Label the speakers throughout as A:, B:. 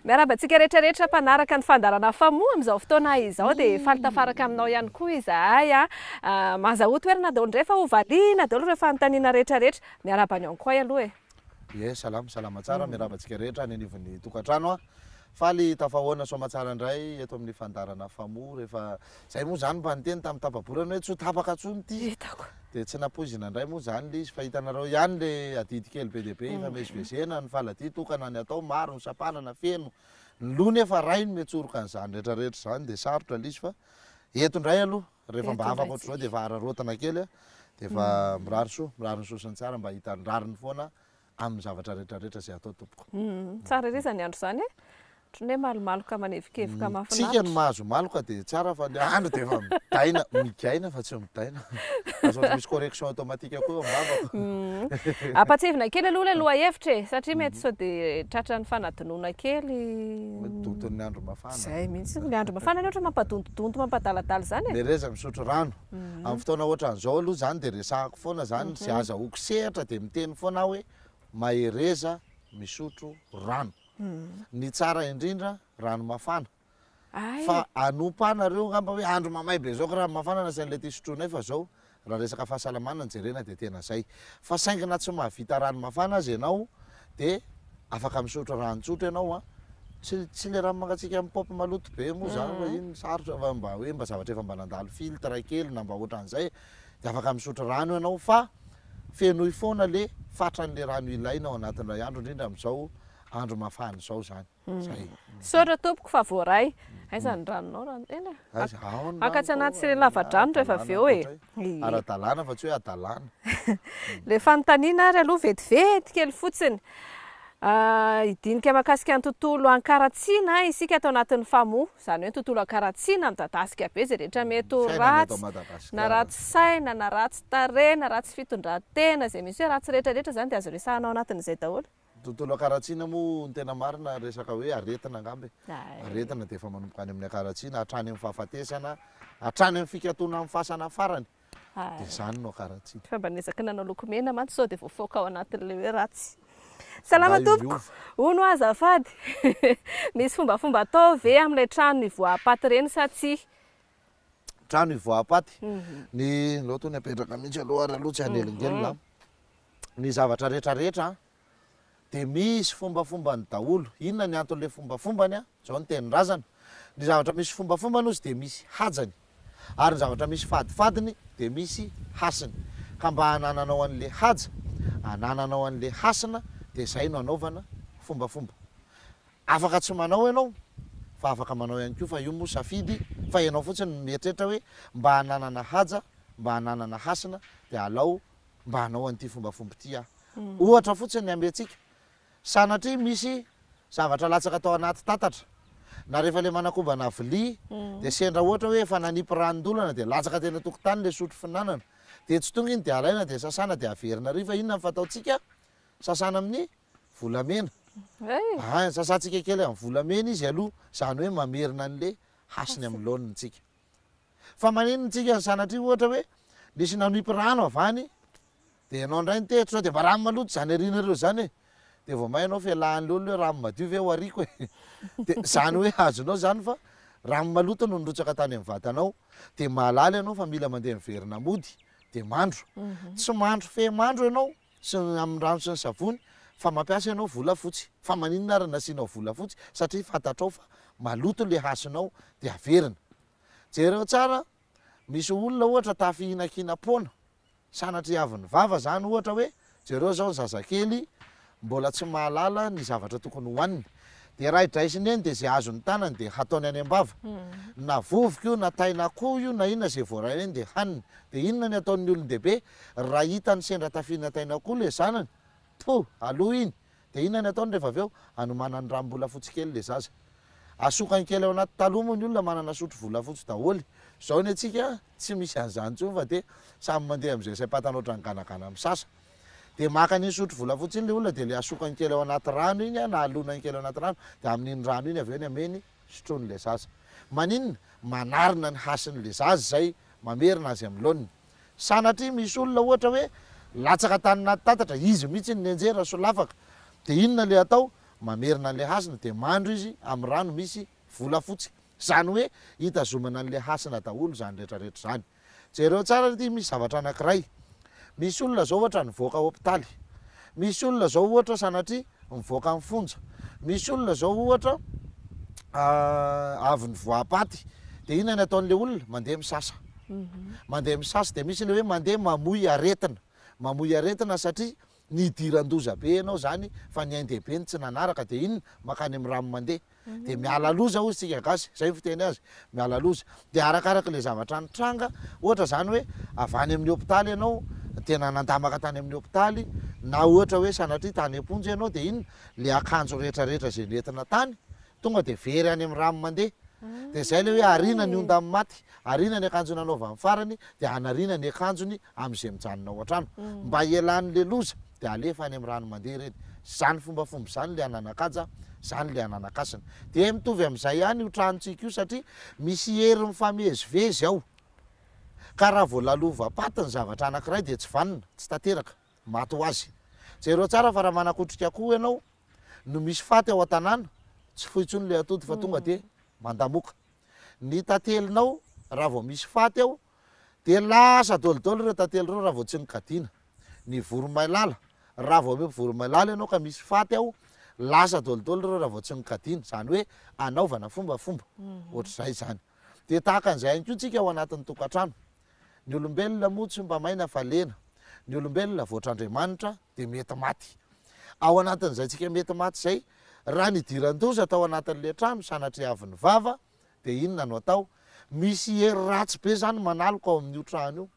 A: Miarahaba antsika rehetra rehetra mpanaraka ny fandaharana Famoha amin'izao fotoana izao dia faly tafaraka aminao ihany koa izahay a. Mahazahoa toerana daholo indray fa ho valiana daholo ireo fanontaniana rehetra rehetra. Miarahaba an'i Ankoay aloha e.
B: Ie, salama, salama tsara, miarahaba antsika rehetra any anivon'ny tokantrano a. Faly tafahoana soamatsara indray eto amin'ny fandaharana Famoha rehefa zay moa zany mba niteny tamin'ny tapa-bolana hoe tsy ho tapaka intsony ity.
A: Hitako.
B: Dia tsy nampoizina indray moa zany le izy fa hitanareo ihany le adidy kely be dia be ifamezivezena, ny faladia tokana ny atao, maro ny sampanana feno ny loha nefa ray no miantsoroka an'izany rehetra rehetra izany dia sarotra le izy fa eto indray aloha rehefa mba afaka ohatr'izao dia efa araraotina kely dia efa mirary soa, mirary ny soa sy ny tsara mba hahita ny rariny foana amin'ny zavatra rehetra rehetra izay atao tompoko.
A: Tsara ery izany andro izany e! Ohatran'ny hoe malomaloka manevokevoka mahafinaritra.
B: Tsika no mahazo maloka dia tsara fa ny andro dia efa midaina, migaina fa tsy midaina. Lasa ohatry misy correction automatique koa eo am-bavako.
A: Ampatsiahivina kely aloha ilay lohahevitra e, satria mety sao dia tratran'ny fanadinoana kely.
B: Donton'ny andro mafana.
A: Izay mihitsy, ilay andro mafana anie ohatran'ny mampadondodonto, mampadaladala izany e.
B: Mereza misotro rano. Amin'ny fotoana ohatran'izao aloha izany dia resahako foana izany, izay azahoako sehatra dia miteny foana aho hoe mahereza misotro rano. Ny tsara indrindra rano mafana. Fa anompa nareo angamba hoe andro mamay be zao ka rano mafana nasain'ilay ty sotroinay fa zao raha resaka fahasalamana no jerena dia tena zay. Fa saingy na tsy mahavita rano mafana aza ianao dia afaka misotro rano tsotra ianao an. Tsy tsy le rano mangatsiaka amin'ny paopy maloto be moa zany fa iny sarotra fa mba hoe mba zavatra efa mba nandalo filtre kely na mba ohatran'izay dia afaka misotro rano ianao fa fenoy foana le fatran'le rano ilaina ao anatin'ny iray andro indrindra amin'izao andro mafana izao zany. Zay.
A: Misaotra tompoko fa voaray. Aiza ny ranonao raha eny e.
B: Aiza? Ao ny
A: Haka tsy
B: rano
A: anaty lava-drano rehefa avy eo e.
B: Ara-dalàna fa tsy hoe adalàna.
A: Ilay fanontaniana ary aloha vetivety kely fotsiny. Hidinika mahakasika ny tontolo ankaratsiana isika ato anatin'ny Famoha. Izany hoe ny tontolo ankaratsiana midadasika be izay rehetra mety ho
B: Fiainana eto
A: ratsy, na
B: Madagasikara.
A: ratsy saina, na ratsy tarehy, na ratsy fitondran-tena, izay misy hoe ratsy rehetra rehetra izany dia azo resahana ao anatin'izay daholo.
B: Tontolo ankaratsiana moa ny tena marina resaka hoe aretina angamba e. Aretina dia efa manomboka any amin'ny ankaratsiana hatrany amin'ny fahafatesana, hatrany amin'ny fikatona amin'ny fasana farany. Dia izany no ankaratsiana.
A: Efa mba niezaka nanao lokomena mantsy sao dia voafaoka ao anatin'ilay hoe ratsy. Salama
B: Angaha io
A: tompoko,
B: miova.
A: hono hoa azafady, misy fombafomba atao ve amin'ilay trano ivoaham-paty ireny sa tsia?
B: Trano ivoaham-paty? Ny, aleo tony apetraka mihitsy aloha ary aloha tsy hanelingelina. Ny zavatra rehetra rehetra an, dia misy fombafombany daholo. Inona ny anton'ilay fombafombany an? Izao ny tenin-drazana, ny zavatra misy fombafombany hozy dia misy hajany, ary ny zavatra misy fadifadiny dia misy hasiny. Ka mba hanananao an'ilay haja, hanananao an'ilay hasina dia izay no anaovana fombafomba. Afaka tsy manao ianao, fa afaka manao ihany koa fa io moa safidy, fa ianao fotsiny no mieritreritra hoe mba hananana haja, mba hananana hasina dia alao mba hanao an'ity fombafomba ity aho. Ohatra fotsiny ny amentsika, sanatria misy zavatra latsaka tao anaty tatatra, na rehefa ilay manakobana vilia dia sendra ohatra hoe efa nanipy ranon-dolana dia latsaka teny an-tokotany ilay sotro fihinanana, dia tsy tonga iny dia alaina dia sasana dia averina ary fa inona ny fataontsika? Sasana amin'ny volamena. Aa, sasantsika kely amin'ny volamena izy aloha, izany hoe mamerina an'ilay hasiny amin'ny laoniny tsika. Fa maninona tsika sanatria ohatra hoe nisy nanipy rano avy any dia ianao indray nitehitra sao dia mba rano maloto izany arianareo izany e! Dia vao may ianao fialahan'ilay olona hoe rano madio ve ho ariako e! Dia izany hoe azonao izany fa rano maloto no nirotsaka tany amin'ny vatanao dia mahalala ianao fa mila mandeha miverina mody dia mandro. Tsy mandro fe mandro ianao sy ny amin'ny rano sy ny savony fa mampiasa ianao volafotsy. Fa maninona ary nasianao volafotsy satria fantatrao fa maloto ilay hasinao dia averina. Jereo tsara, misy olona ohatra tafihinankinam-poana, sanatriavin'ny vava zany ohatra hoe jereo zao ny zazakely mbola tsy mahalala ny zavatra tokony hohaniny, dia raha idraisiny eny dia izay azon'ny tanany dia hataony any am-bava, na vovoka io na tain'akoho io na inona izay voarainy eny dia haniny, dia inona ny ataon'ny olon-dehibe raha hitany sendra tafiana tain'akoho ilay zanany, Toa, aloha iny, dia inona ny ataony rehefa avy eo? Anomanany ranom-bolafotsy kely ilay zaza. Asokany kely ao anaty taloha moa ny olona manana sotro volafotsy daholo. Zao ny antsika tsy misy an'izany intsony fa dia samy mandeha amin'izay saim-patana ohatran'ny ganagana misasa. Dia maka an'iny sotro volafotsy iny ilay olona dia ilay asokany kely ao anaty rano iny na alonany kely ao anaty rano dia amin'iny rano iny avy eo ny ameny sotroin'ilay zaza. Maninona? Manarina ny hasin'ilay zaza izay mamerina azy amin'ny laoniny. Sanatria misy olona ohatra hoe latsaka tany anaty tatatra, izy mihitsy no nianjera, solafaka, dia inona ilay atao? Mamerina an'ilay hasina dia mandro izy amin'ny rano misy volafotsy. Izany hoe hitazomana an'ilay hasina daholo izany rehetra rehetra izany. Jereo tsara ry ity misy zavatra anankiray. Misy olona izao ohatra nivoaka hopitaly. Misy olona izao ohatra sanatria mivoaka ny fonja. Misy olona izao ohatra avy nivoaha-paty. Dia inona ny ataon'ilay olona? Mandeha misasa. Mandeha misasa. Dia misy ilay hoe mandeha mamoy aretina. Mamoy aretina satria nidiran-doza be ianao izany fa ny ain-dehibe no tsy nanaraka. Dia inona? Mankany amin'ny rano mandeha. Dia miala loza hozy tsika gasy, zay ny fiteny azy, miala loza. Dia arakaraka ilay zavatra nitranga, ohatra izany hoe avy any amin'ny hopitaly ianao, tena nandamaka tany amin'ny hopitaly, na ohatra hoe sanatria tany am-ponja ianao dia inona, ilay akanjo rehetra rehetra izay nentina tany, tonga dia very any amin'ny rano mandeha. Dia izay ilay hoe ariana ny ondan'ny maty, ariana ny akanjo nanaovany farany, dia anariana ny akanjony amin'izay mijanona ao an-trano. Mba hialan'ilay loza dia alefa any amin'ny rano mandeha ireny. Izany fombafomba izany ilay ananakaja, izany ilay ananakasina. Dia mitovy amin'izay ihany io tranontsika io satria misy hery mifamezivezy ao. Ka raha vao lalovam-paty ny zavatra anankiray dia tsy vanona, tsy tanteraka, maty ho azy. Jereo tsara fa raha manakotrika akoho ianao no misy faty ao an-tanàna, tsy foy intsony ilay atody fa tonga dia mandamoka. Ny tantelinao raha vao misy faty ao Dia lasa dolidoly ireo tantely ireo raha vao tsy nokadiana. Ny voromailala, raha vao miompy voromailala ianao ka misy faty ao, lasa dolidoly ireo raha vao tsy nokadiana. Izany hoe anaovana fombafomba. Ohatr'izay izany. Dia tahaka an'izay ihany koa tsika ao anatin'ny tokantrano. Ny olombelona moa tsy mba maina fa lena. Ny olombelona voatr'Andriamanitra dia mety maty. Ao anatin'izay tsika mety maty izay, raha nidiran-doza tao anatin'ilay trano, sanatria avy ny vava, Dia inona no atao? Misy hery ratsy be zany manaloka ao amin'io trano io.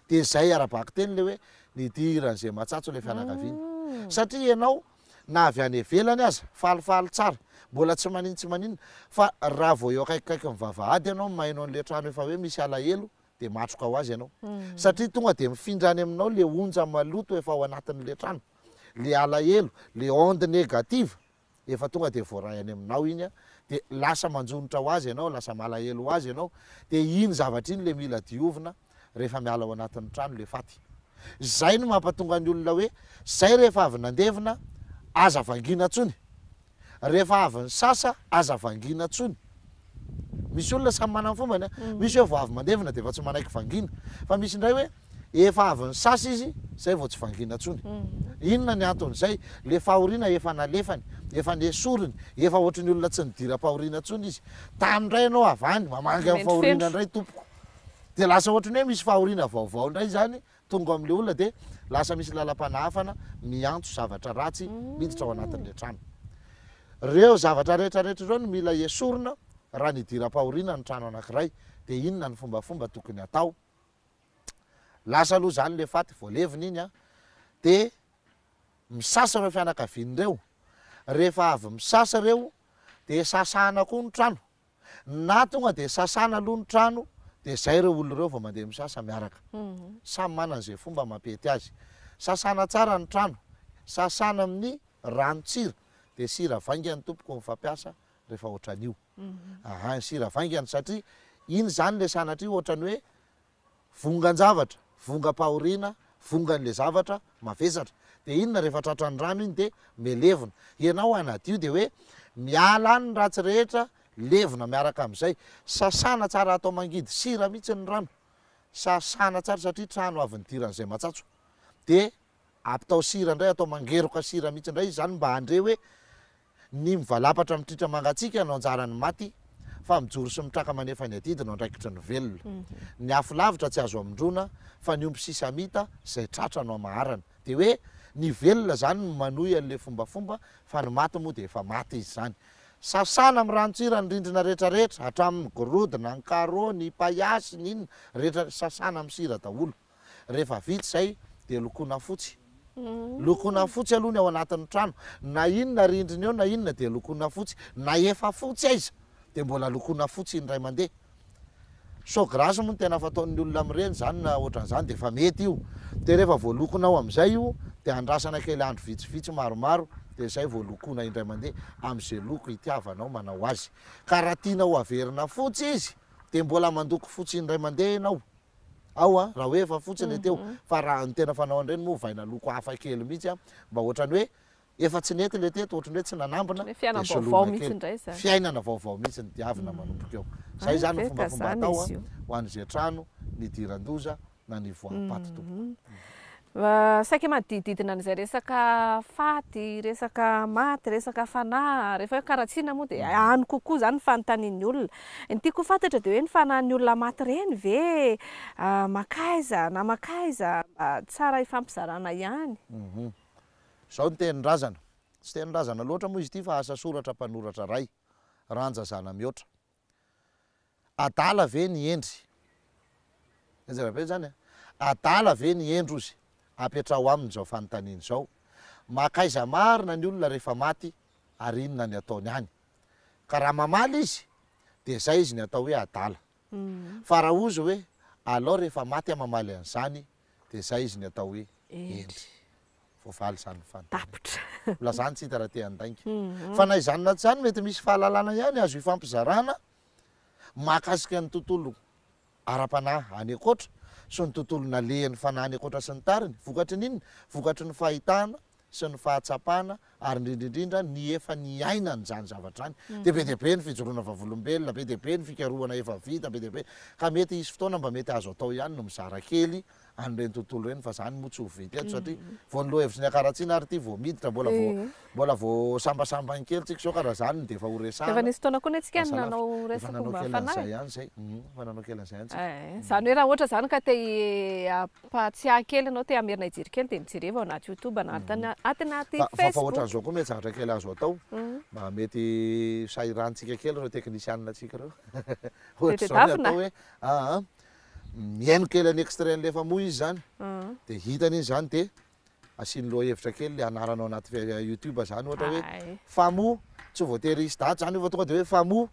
B: Dia izay ara-bakiteny ilay hoe nidiran'izay matsatso ilay fianakaviana. Satria ianao na avy any ivelany aza, falifaly tsara, mbola tsy manin tsy maninona, fa raha vao eo akaikikaikin'ny vavahady ianao maheno an'ilay trano efa hoe misy alahelo dia matroka ho azy ianao. Satria tonga dia mifindra any aminao ilay onja maloto efa ao anatin'ilay trano. Ilay alahelo, ilay onde négative. efa tonga dia voaray any aminao iny an, dia lasa manjonitra ho azy ianao, lasa malahelo ho azy ianao, dia iny zavatra iny le mila diovina rehefa miala ao anatin'ny trano le faty. Zay no mampatonga ny olona hoe zay rehefa avy nandevina aza vangiana tsony, rehefa avy nisasa aza vangiana tsony. Misy olona samy manana ny fombany an, misy hoe vao avy mandevina dia efa tsy manaiky vangiana, fa misy indray hoe efa avy nisasa izy zay vao tsy vangiana tsony. Inona ny anton'izay? Le fahoriana efa nalefany, efa nesoriny, efa ohatry ny olona tsy nidiram-pahoriana tsony izy. Tany indray ianao avy any, mamangy amin'ny fahoriana indray tompoko. Dia lasa ohatry ny hoe misy fahoriana vaovao indray izany tonga ao amin'ilay olona dia lasa misy lalam-panahafana miantso zavatra ratsy miditra ao anatin'ilay trano. Ireo zavatra rehetra rehetra ireo no mila esorina raha nidiram-pahoriana ny trano anankiray dia inona ny fombafomba tokony hatao? Lasa aloha izany ilay faty voalevina iny an, dia misasa ireo fianakaviana ireo, rehefa avy misasa ireo dia sasana koa ny trano, Na tonga dia sasana aloha ny trano dia zay ireo olona ireo vao mandeha misasa miaraka. Samy manana izay fomba mampety azy. Sasana tsara ny trano, sasana amin'ny ranon-tsira, dia sira vaingany tompoko no fampiasa rehefa ohatran'io. Aha, sira vaingany satria iny izany ilay sanatria ohatran'ny hoe Vongan-javatra, vongam-pahoriana, vongan'ilay zavatra mavesatra. Dia inona rehefa tratran'ny rano iny dia melevina. Ianao hanadio dia hoe miala any ny ratsy rehetra, levona miaraka amin'izay. Sasana tsara atao mangidy sira mihitsy ny rano. Sasana tsara satria trano avy nidiran'izay matsatso. Dia ampitao sira indray, atao mangeroka sira mihitsy indray izy izany mba handre hoe Ny mivalapatra mitritra mangatsiaka no anjaran'ny maty, fa mijoro sy mitraka manefa ny adidy no andraikitry ny velona. Ny afo lavitra tsy azo amindroana, fa ny omby sisa mita, izay tratra no amaharana. Dia hoe, ny velona izany no manohy an'ilay fombafomba, fa ny maty moa dia efa maty izy izany. Sasana amin'ny ranon-tsira ny rindrina rehetrarehetra, hatramin'ny gorodona, ny carreaux, ny paillasse, ny inona, rehetra, sasana amin'ny sira daholo. Rehefa vita izay dia lokoina fotsy. Lokoina fotsy aloha ny ao anatin'ny trano. Na inona rindrina eo na inona dia lokoina fotsy. Na efa fotsy aiza. dia mbola lokoina fotsy indray mandeha. Sao grasse moa no tena fataon'ny olona amin'ireny izany na ohatran'izany dia efa mety io. Dia rehefa voalokonao amin'izay io dia andrasana kely andro vitsivitsy maromaro dia izay vao lokoina indray mandeha amin'izay loko itiavanao manao azy. Ka raha tianao averina fotsy izy dia mbola mandoko fotsy indray mandeha ianao ao an, raha hoe efa fotsy ilay teo. Fa raha ny tena fanao an'ireny moa ovaina loko hafa kely mihitsy an, mba ohatran'ny hoe Efa tsy nety ilay teto, ohatran'ny hoe tsy nanambina,
A: Ohatran'ny hoe
B: dia
A: fiainam-baovao
B: soloina
A: mihitsy
B: kely.
A: indray izany.
B: Fiainana vaovao mihitsy no diavina manomboka eo. Izay
A: Hay
B: izany
A: ve
B: ny
A: ka
B: fombafomba
A: izany
B: atao
A: izy io.
B: ho an'izay trano nidiran-doza na nivoaham-paty tompoko.
A: Saika manodidididina an'izay resaka faty, resaka maty, resaka fanahy, rehefa hoe karatsiana moa dia any kokoa izany ny fanontanian'ny olona. Ny tiako ho fantatra dia hoe ny fanahin'ny olona maty ireny ve mankaiza na mankaiza? Mba tsara ifampizarana ihany.
B: Izao ny tenin-drazana. Tsy tenin-drazana loatra moa izy ity fa asa soratra mpanoratra iray, Ranja Zanamihoatra. Adala ve ny hendry? Henjana be izany an! Adala ve ny hendry hozy? Apetraho aminy izao fanontaniana izao. Mankaiza marina ny olona rehefa maty ary inona ny ataony any? Ka raha mamaly izy dia izay izy ny atao hoe adala. Fa raha hozy hoe alao rehefa maty aho mamaly an'izany dia izay izy ny atao hoe hendry. Voavaly izany ny fanontaniana.
A: Tapitra.
B: Mbola izany tsy hita raha te handainga. Fa na izany na tsy izany mety misy fahalalana ihany azo ifampizarana mahakasika ny tontolo ara-panahy any ankoatra sy ny tontolo nalehan'ny fanahy any ankoatra sy ny tariny. Vokatry ny inona? Vokatry ny fahitana sy ny fahatsapana ary indrindra indrindra ny efa niainana izany zavatra izany. Dia be dia be ny fijoroana vavolombelona, be dia be ny fikarohana efa vita, be dia be. Ka mety hisy fotoana mba mety azo atao ihany ny mizara kely an'ireny tontolo ireny fa izany moa tsy ho vita eto satria vao ny lohahevitry ny ankaratsiana ary ity vao miditra, mbola vao mbola vao sambasambany kely tsika izao ka raha izany no dia efa ho
A: Efa
B: resahana,
A: nisy fotoana koa anie tsika
B: lasa lavitra.
A: nanao
B: Efa
A: resaka
B: nanao
A: momba ny
B: kely
A: fanahy
B: an'izay
A: e.
B: ihany izay, efa nanao kely an'izay ihany tsika.
A: Eh, izany hoe raha ohatra izany ka te hampatsiahy kely ianao, te hamerina hijery kely dia mijereva ao anaty youtube na aty anaty
B: Fa fa fa
A: facebook.
B: ohatran'izao koa mety zavatra kely azo atao, mba mety sahirantsika kely ireo teknisianina antsika ireo.
A: Dia
B: Ohatr'izao ny
A: tadiavina.
B: atao hoe aa mihaino kely an'ny extrait an'ilay efa moa izy izany, dia hitany iny izany dia asiany lohahevitra kely ilay anarana ao anaty youtube izany ohatra hoe Famoa, tsy voatery hisy daty izany io fa tonga dia hoe Famoa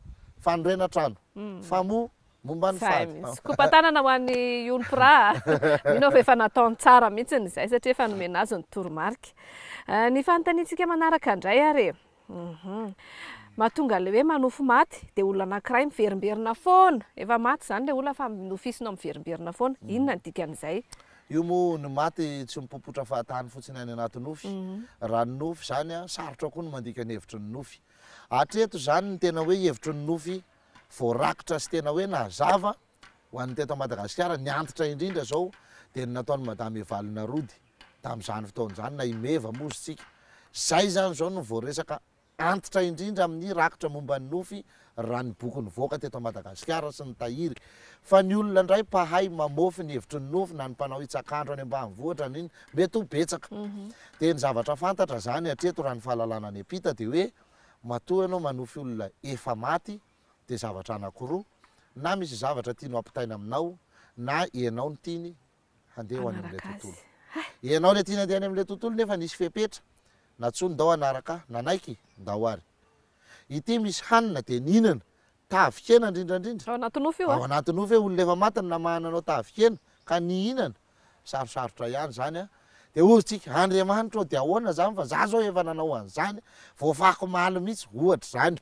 B: fanorenan-trano, Famoa momba ny
A: Zay
B: fady.
A: mihitsy. Kopa-tanana ho an'i Youlpra a! Mino aho fa efa nataony tsara mihitsy izay satria efa nomena azy ny toromarika. Ny fanontaniantsika manaraka indray ary e! Mahatonga ilay hoe manofy maty dia olona anankiray miverimberina foana, efa maty izany ilay olona fa nofisinao miverimberina foana, inona ny dikan'izay?
B: Io moa ny maty tsy mipopotra fahatany fotsiny any anaty nofy, raha ny nofy izany an, sarotra koa ny mandika ny hevitry ny nofy. Hatreto izany ny tena hoe hevitry ny nofy voarakitra sy tena hoe nazava ho an'ny teto Madagasikara, ny antitra indrindra izao dia ny nataon'i Madame Evalina Rody tamin'izany fotoana izany, na i Meva moa izy tsika. Izay izany izao no voaresaka antitra indrindra amin'ny rakitra momba ny nofy raha ny boky nivoaka teto Madagasikara sy ny tahiry. Fa ny olona indray mpahay mamofy ny hevitry ny nofy na ny mpanao hitsakandro any ambanivohitra na inona, mety ho betsaka. Dia ny zavatra fantatra izany hatreto raha ny fahalalana any am-pita dia hoe matoa ianao manofy olona efa maty dia zavatra anankiroa, na misy zavatra tiany ho ampitaina aminao na ianao no tiany handeha ho any amin'ilay
A: Hanaraka azy.
B: tontolo. Ianao ilay tiany handeha any amin'ilay tontolo nefa nisy fepetra, nantsoiny ndao hanaraka ahy, nanaiky, ndao ary. Ity misy hanina dia nihinana, tavin-kena indrindra indrindra.
A: Ao anaty nofy io
B: Ao
A: an?
B: anaty nofy hoe olona efa maty no namahana anao tavin-kena ka nihinana. Sarosarotra ihany izany an. Dia hoy tsika, Andriamanitra ô dia ahoana izany fa za zao efa nanao an'izany, voafako omaly mihitsy, ohatra izany.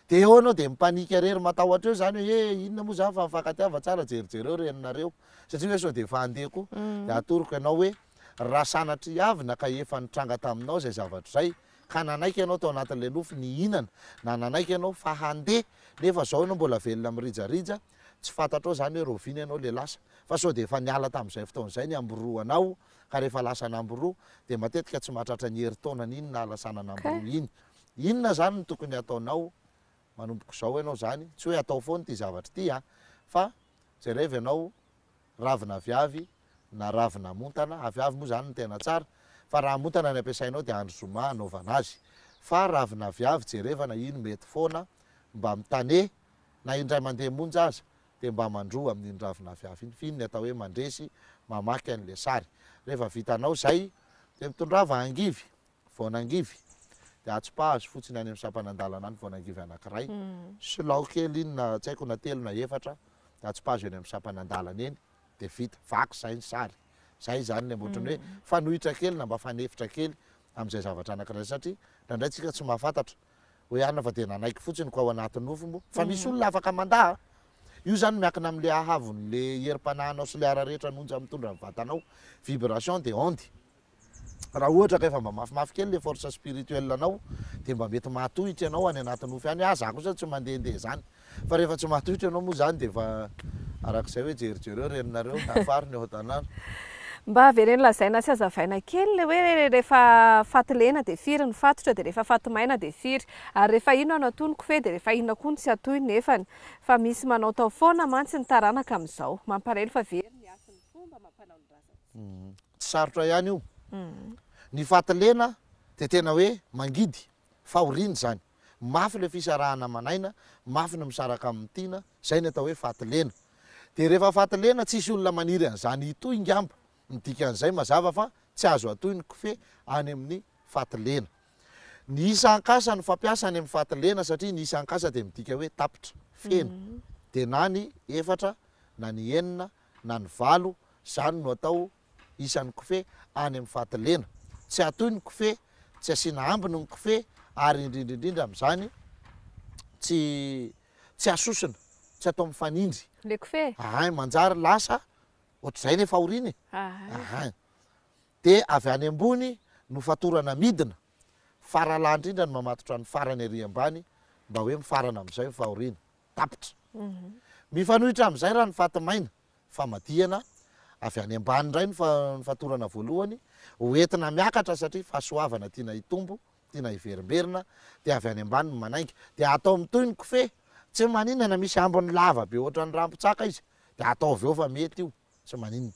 B: Dia eo ianao dia mi-panique irery matahotra eo izany hoe eh inona moa izany fa mifankatiava tsara jerijereo reninareo satria hoe sao dia efa handeha koa. Dia atoroko ianao hoe raha sanatria avy na ka efa nitranga taminao izay zavatra izay ka nanaiky ianao tao anatin'ilay nofy nihinana na nanaiky ianao fa handeha nefa izao ianao mbola velona mirijarija tsy fantatrao izany hoe rahoviana ianao ilay lasa fa sao dia efa niala tamin'izay fotoana izay ny ambiroanao ka rehefa lasa an'ambiroa dia matetika tsy mahatratra ny herintaonany iny nahalasana an'ambiroa iny. Inona izany no tokony hataonao manomboka izao ianao izany? Tsy hoe atao foana ity zavatra ity an! Fa jerevo ianao ravina aviavy na ravina amontana, aviavy moa izany no tena tsara, fa raha amontana ny ampiasainao dia andro zoma anaovana azy. Fa ravina aviavy jerevana iny mety foana mba mitane na indray mandeha monja aza dia mba mandroa amin'iny ravina aviavy iny, f'iny ny atao hoe mandresy mamaky an'ilay sary. Rehefa vitanao izay dia mitondrava angivy. Voanangivy. Dia atsipahazo fotsiny any amin'ny sampanan-dalana any voanangivy anankiray. Solao kely iny na tsy haiko na telo na efatra, dia atsipahazo eny amin'ny sampanan-dalana eny, dia vita. Vaky izay ny sary. Izay izany ilay mba ohatran'ny hoe fanohitra kely na mba fanefitra kely amin'izay zavatra anankiray izay satria indraindray tsika tsy mahafantatra hoe anona fa dia nanaiky fotsiny ko ao anaty nofy moa. Fa misy olona afaka mandà a! Io izany miankina amin'ilay hahavon'ilay herim-panahinao sy ilay ara rehetra an'onja mitondra ny vatanao, vibration dia onde. Raha ohatra ka efa mba mafimafy kely le force spirituelle anao dia mba mety mahatohitra ianao any anaty nofy any, ah za kosa tsy mandehandeha zany, fa rehefa tsy mahatohitra ianao moa zany dia efa arak'izay hoe jerijereo reninareo hafaro ny ao an-tanàna.
A: Mba avereno lazaina sy hazavaina kely le hoe rehefa faty lena dia firy ny fatotra dia rehefa faty maina dia firy ary rehefa inona no atoy ny kofehy dia rehefa inona koa no tsy atoy nefany fa misy manaotao foana mantsy ny taranaka amin'izao. Mampalahelo fa very ny hasin'ny fomba amam-panao ny razantsika.
B: Tsy sarotra ihany io. Ny faty lena dia tena hoe mangidy, fahoriana izany. Mafy ilay fisarahana aman'aina, mafy ny misaraka amin'ny tiana, izay ny atao hoe faty lena. Dia rehefa faty lena, tsisy olona maniry an'izany hitohy ngamba. Ny dikan'izay mazava fa tsy azo atohy ny kofehy any amin'ny faty lena. Ny isa ankasa no fampiasa any amin'ny faty lena satria ny isa ankasa dia midika hoe tapitra, feno. Dia na ny efatra na ny enina na ny valo, izany no atao isan'ny kofehy any amin'ny faty lena. Tsy atoy ny kofehy, tsy asiana ambiny ny kofehy ary indrindra indrindra amin'izany tsy tsy asosona, tsy atao mifanindry.
A: Le kofehy?
B: Ahay, manjary lasa ohatr'izay nefa aoriana e. Ahay. Dia avy any ambony no fatorana midina, faralahy indrindra no mamatotra ny farany ery ambany mba hoe mifarana amin'izay ny fahoriana. Tapitra. Mifanohitra amin'izay raha ny faty maina, famadihana, avy any ambany indray ny fatorana voalohany, ho entina miakatra satria fahasoavana tiana hitombo, tiana hiverimberina, dia avy any ambany no manainga. Dia atao mitohy ny kofehy, tsy maninona na misy ambiny lava be ohatran'ny rambon-tsaka izy, dia ataovy eo fa mety io, tsy maninona.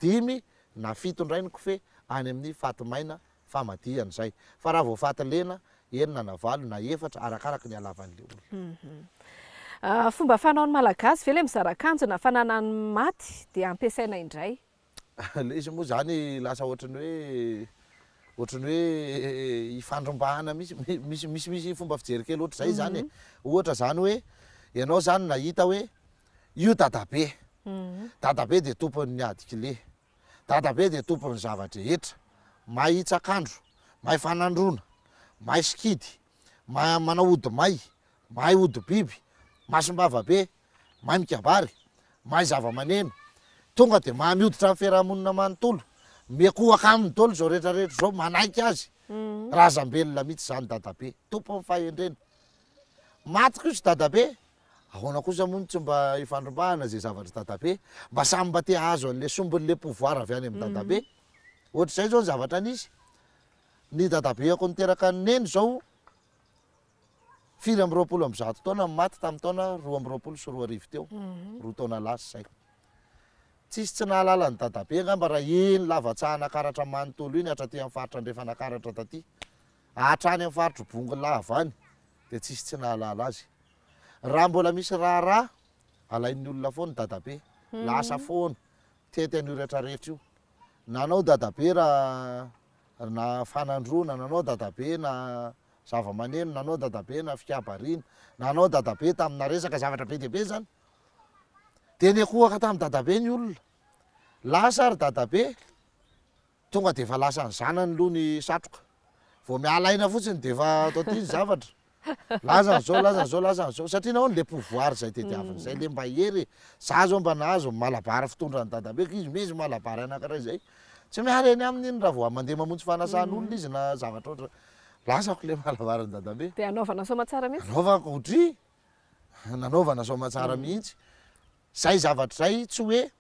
B: Dimy na fito indray ny kofehy any amin'ny faty maina famadihana izay. Fa raha vao faty lena, enina na valo na efatra arakaraka ny halavan'ilay
A: olona. Fomba fanaon'ny Malagasy ve ilay mizara akanjo na fananan'ny maty dia ampiasaina indray?
B: Ilay izy moa izany lasa ohatran'ny hoe ohatran'ny hoe ifandrombahana mihitsy, misy misy misy fomba fijery kely ohatr'izay izany e. Ohatra izany hoe ianao izany nahita hoe io dadabe, dadabe dia tompon'ny ady kile, Dadabe dia tompon'ny zava-drehetra, mahay hitsak'andro, mahay fanandroana, mahay sikidy, mahay manao ody may, mahay ody biby, masom-bava be, mahay mikabary, mahay zava-maneno, tonga dia mahay mihoditra ny fiaraha-monina manontolo, miankohoka aminy daholo izao rehetra rehetra izao, manaiky azy, razambelona mihitsy izany dadabe, tompon'ny fahendrena. Maty kosa dadabe, Ahoana kosa moa no tsy mba ifandrombahana izay zavatr'i dadabe? Mba samy mba te hahazo an'ilay sombin'ilay pouvoir avy any amin'i dadabe. Ohatr'izay izao ny zavatra nisy. Ny dadabeako niteraka an'i Neny izao 124 taona no maty tamin'ny taona 2022 teo, roa taona lasa izay. Tsisy tsy nahalala an'i dadabe angamba raha iny lavatsahan'Ankaratra manontolo iny hatraty amin'ny faritra andrefan'Ankaratra taty, hatrany amin'ny faritr'i Bongolava any dia tsisy tsy nahalala azy. Raha mbola misy raharaha, alain'ny olona foana dadabe, lasa foana, tety an'io retraretra io. Nanao dadabe raha na fanandroana, nanao dadabe na zava-maneno, nanao dadabe na fikabariana, nanao dadabe tamina resaka zavatra be dia be zany. Dia niankohoka tamin'i dadabe ny olona. Lasa ary dadabe. Tonga dia efa lasan'ny zanany aloha ny satroka. Vao miala aina fotsiny dia efa atao aty ny zavatra. Lazany zao, lazany zao, lazany zao. Satria nahoana? Le pouvoir izay tediaviny izay, le mba hery e. Za zao mba nahazo ny malabary fitondran'i dadabeko, izy misy malabary anankiray izay. Tsy miala eny aminy iny raha vao mandeha mamonjy fanasan'olona izy na zavatra ohatra. Lasako le malabarin'i dadabe.
A: Dia anaovana soamatsara mihitsy?
B: Anaovako, dry! Nanaovana soamatsara mihitsy. Zay zavatra izay tsy hoe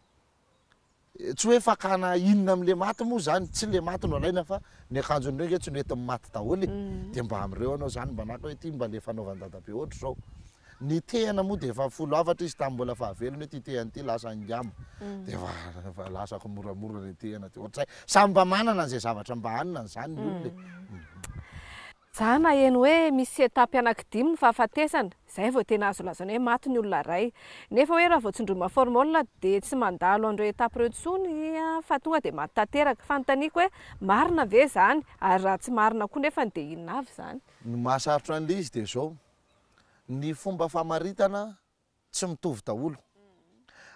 B: Tsy hoe fakana inona amin'le maty moa zany, tsy le maty no alaina fa ny akanjon'ireo nge tsy noentin'ny maty daholo e, de mba amin'ireo anao zany mba naka hoe ty mba le fanaovan'i dadabe ohatry zao. Ny tehana moa de efa folo hafatra izy tamin'ny mbola fahavelony hoe ty tehana ty lasa angamba, de efa efa lasako moramora le tehana de ohatr'izay. Samy mba manana an'izay zavatra mba hanina an'izany ny olona e.
A: Za naheno hoe misy étape anankidimy ny fahafatesana, izay vao tena azo lazaina hoe maty ny olona iray. Nefa hoe raha vao tsindromina formol dia tsy mandalo an'ireo étape ireo intsony fa tonga dia maty tanteraka. Fanontaniako hoe marina ve izany? Ary raha tsy marina koa nefany dia inona avy izany?
B: Ny mahasarotra an'ilay izy dia izao, ny fomba famaritana tsy mitovy daholo.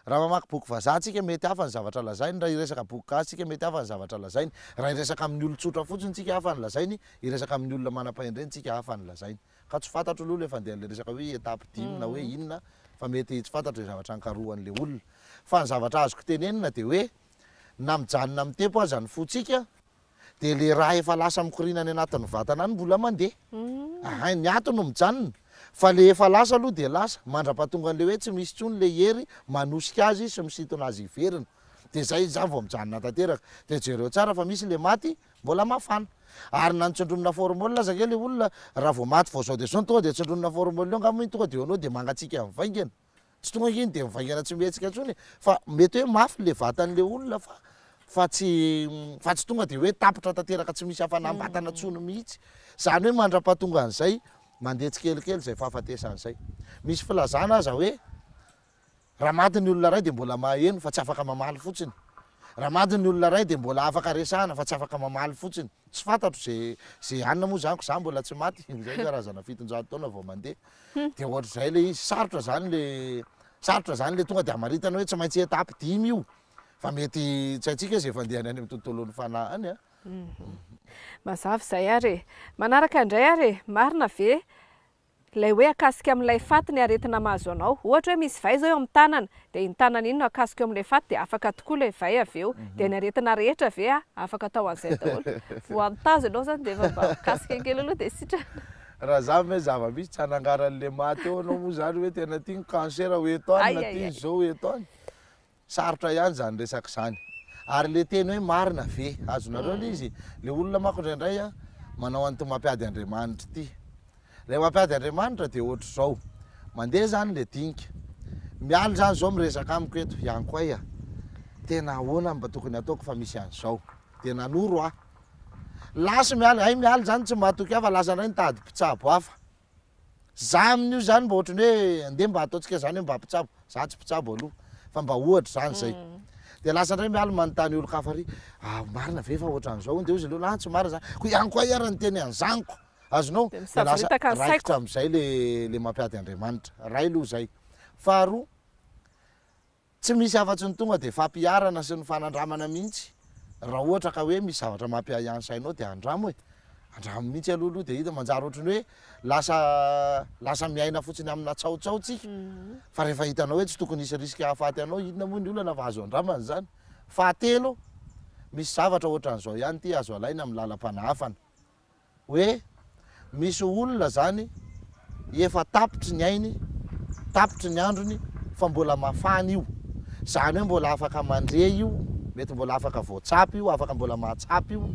B: Raha mamaky boky vazaha tsika mety hafa ny zavatra lazainy, raha hiresaka boky gasy tsika mety hafa ny zavatra lazainy, raha hiresaka amin'ny olon-tsotra fotsiny tsika hafa ny lazainy, hiresaka amin'ny olona manam-pahendrena tsika hafa ny lazainy. Ka tsy fantatro aloha le fandehan'le resaka hoe étape dimy na hoe inona fa mety tsy fantatro izay zavatra ankarohan'le olona. Fa ny zavatra azoko tenenina dia hoe na mijanona mitepo aza ny fontsika Dia le rà efa lasa mikoriana any anatin'ny vatana any mbola mandeha. Ahay, ny ato no mijanona. Fa le efa lasa aloha dia lasa, mandra-pahatonga an'le hoe tsy misy intsony le hery manosika azy sy misintona azy hiverina. Dia zay izy zany vao mijanona tanteraka. Dia jereo tsara fa misy le maty mbola mafana. Ary na notsindronina formol aza ange le olona, raha vao maty vao zao dia zao no tonga dia tsindronina formol eo angamba iny tonga dia eo anao dia mangatsiaka mivaingana. Tsy tonga ange iny dia mivaingana tsy mihetsika intsony e! Fa mety hoe mafy le vatan'le olona fa fa tsy fa tsy tonga dia hoe tapitra tanteraka tsy misy hafanam-batana intsony mihitsy. Izany hoe mandra-pahatonga an'izay mandeha tsikelikely izay fahafatesana izay. Misy filazana aza hoe raha maty ny olona iray dia mbola maheno fa tsy afaka mamaly fotsiny. Raha maty ny olona iray dia mbola afaka resahana fa tsy afaka mamaly fotsiny. Tsy fantatro ze ze anona moa zany ko za mbola tsy maty, zay karazana 700 taona vao mandeha. De ohatr'izay le izy, sarotra zany le sarotra zany le tonga de amaritana hoe tsy maintsy étape dimy io fa mety tsy haintsika ze fandehany any amin'ny tontolon'ny fanahy any a.
A: Mazava izay ary e. Manaraka indray ary e, marina ve Ilay hoe akasika amin'ilay faty ny aretina mahazo anao. Ohatra hoe misy vay izao eo amin'ny tanana, dia iny tanana iny no akasika eo amin'ilay faty dia afaka tokoa ilay vay avy eo. Dia ny aretina rehetra ve afaka atao an'izay daholo? Voan'ny tazo ianao izany dia efa mba mikasika kely aloha dia sitrana.
B: Raha za ve zava-misy tsy hanangaran'le maty eo anao moa zany hoe tena ty ny cancer ho eto any na ty ny zao ho eto any. Sarotra ihany izany resaka izany. Ary le teny hoe marina ve? Azonareo le izy? Le olona manko indraindray an, manao an'ity mampiady Andriamanitra ity. Ilay mampiady Andriamanitra dia ohatr'izao, mandeha izany le dinika, Mialy izany izao miresaka amiko eto, Iankoay a, tena ahoana mba tokony hataoko fa misy an'izao. Dia nanoro aho. Lasa Mialy, hay Mialy izany tsy mahatoky ahy fa lasa indray nitady mpitsabo hafa. Za amin'io zany mba ohatran'ny hoe andeha mba ataontsika zany hoe mba mpitsabo, za tsy mpitsabo aloha fa mba ohatra zany zay. Dia lasa indray mialy manontany olon-kafa ary, ah marina ve fa ohatran'izao hono, dia hoy izy ireo, ah tsy marina zany, koa ihany koa ahy ary niteny an'izany ko, azonao?
A: Dia
B: Dia lasa
A: misavoritaka ny saiko.
B: raikitra amin'izay le le mampiady Andriamanitra. Ray aloha zay. Faharoa, Tsy misy afa-tsy ny tonga dia fampiharana sy ny fanandramana mihitsy. Raha ohatra ka hoe misy zavatra mampiahiahy ny sainao dia andramo e. Andramo mihitsy aloha aloha dia hita. Manjary ohatran'ny hoe lasa lasa miaina fotsiny amina tsaotsao tsika. Fa rehefa hitanao hoe tsy tokony hisy risque hahafaty anao, inona moa ny olana fa azo andramana izany. Fahatelo, misy zavatra ohatran'izao ihany ity azo alaina amin'ny lalam-panahafana. hoe misy olona zany efa tapitry ny ainy, tapitry ny androny fa mbola mafana io, zany hoe mbola afaka mandre io, mety mbola afaka voatsapa io, afaka mbola mahatsapa io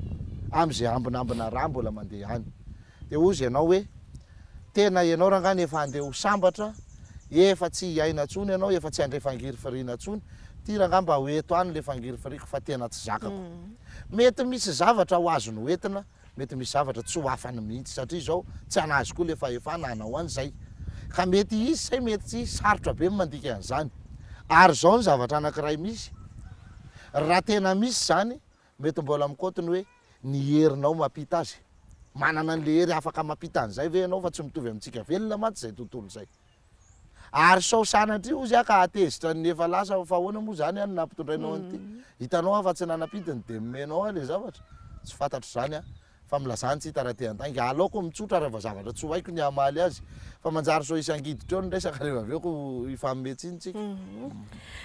B: amzay ambinambina rà mbola mandeha any. De hozy ianao hoe tena ianao rangah ny efa handeha ho sambatra, efa tsy hiaina tsony ianao, efa tsy handre fangirifiriana tsony, ty rangah mba ho eto any le fangirifiriako fa tena tsy zakako. Mety misy zavatra ho azony ho entina, mety misy zavatra tsy ho afany mihitsy satria izao tsy anazy koa le fahefana hanao an'izay. Ka mety hisy zay mety tsy hisy, sarotra be ny mandika an'izany. Ary izao ny zavatra anankiray misy, raha tena misy izany, mety mbola mikaoty ny hoe ny herinao mampita azy. Manana an'le hery afaka mampita an'izay ve ianao fa tsy mitovy amintsika velona mantsy izay tontolo izay. Ary sao sanatria hozy aho ka hahatezitra ny efa lasa fa ahoana moa izany no nampitondrainao an'ity? Hitanao aho fa tsy nanam-pidiny dia nomenao aho ilay zavatra? Tsy fantatro izany aho fa milazà ny tsy hita raha te handainga. Aleoko mitsotra raha vao zavatra tsy ho haiko ny hamaly azy fa manjary sao hisy hangiditra eo ny resaka rehefa avy eo ko hifanome tsiny tsika.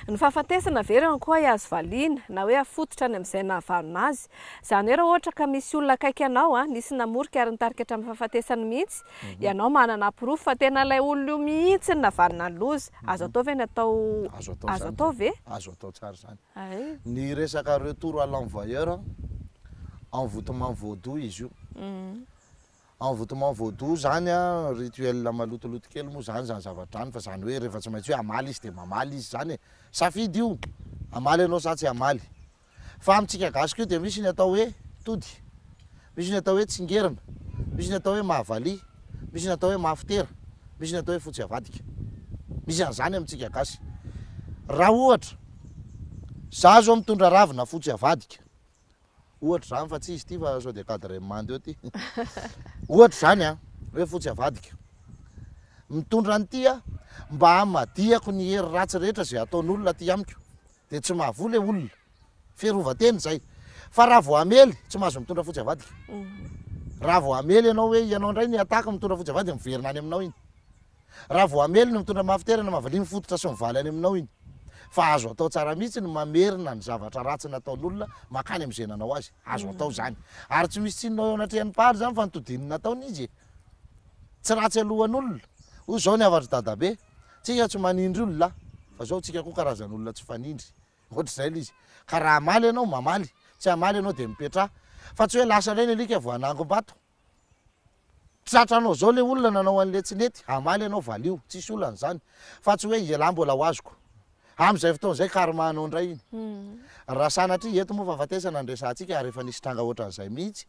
A: Ny fahafatesana ve ry Ankoay azo valiana na hoe afototra any amin'izay nahavanona azy? Izany hoe raha ohatra ka misy olona akaiky anao nisy namorika ary nitarika hatramin'ny fahafatesany mihitsy, ianao manana porofo fa tena ilay olona io mihitsy no nahavanona ny loza. Azo atao ve ny atao
B: Azo atao
A: azo
B: izany
A: atao
B: ve?
A: ve?
B: Azo atao tsara izany.
A: Ay.
B: Ny resaka retour à l'envoyeur, envoutement vaudou izy io. Envoutement vaudou zany an, rituel malotoloto kely moa zany zany zavatra zany fa zany hoe rehefa tsy maintsy hoe hamaly izy de mamaly izy zany e. Safidy io, hamaly ianao sa tsy hamaly. Fa amintsika gasy koa dia misy ny atao hoe tody, misy ny atao hoe tsingerina. Misy ny atao hoe mahavalia, misy ny atao hoe mafitera, misy ny atao hoe fotsy avadika. Misy an'izany amintsika gasy. Raha ohatra, za zao mitondra ravina fotsy avadika, ohatra izany fa tsy izy ity fa sao dia cadre mando eo ity. Ohatra izany an, hoe fotsy avadika. Mitondra an'ity aho mba hamadihako ny hery ratsy rehetra izay ataon'olona aty amiko. Dia tsy mahavoa ilay olona. Fiarovan-tena izay. Fa raha vao hamely, tsy mahazo mitondra fotsy avadika. Raha vao hamely ianao hoe ianao indray ny attaque mitondra fotsy avadika, miverina any aminao iny. Raha vao hamely ny mitondra mafy-terana, mavalia mifototra sy mivaly any aminao iny. Fa azo atao tsara mihitsy ny mamerina ny zavatra ratsy nataon'olona mankany amin'izay nanao azy. Azo atao izany. Ary tsy misy tsinona eo anatrehan'ny Mpahary izany fa nitodiany ny nataony izy e. Tsy ratsy alohan'olona. Hoy izao ny hafatr'i Dadabe, Tsika tsy manindry olona fa zao tsika koa karazan'olona tsy fanindry. Ohatr'izay ilay izy. Ka raha hamaly ianao, mamaly. Tsy hamaly ianao dia mipetraha. Fa tsy hoe lasa indray ny alika vao hanangom-bato. Tratranao zao le olona nanao an'le tsy nety, hamaly ianao valio, tsisy olana izany. Fa tsy hoe ialahy mbola ho azoko. Amin'izay fotoana izay karma anao indray iny. Raha sanatria, eto moa fahafatesana no resahantsika ary efa nisy tranga ohatran'izay mihitsy.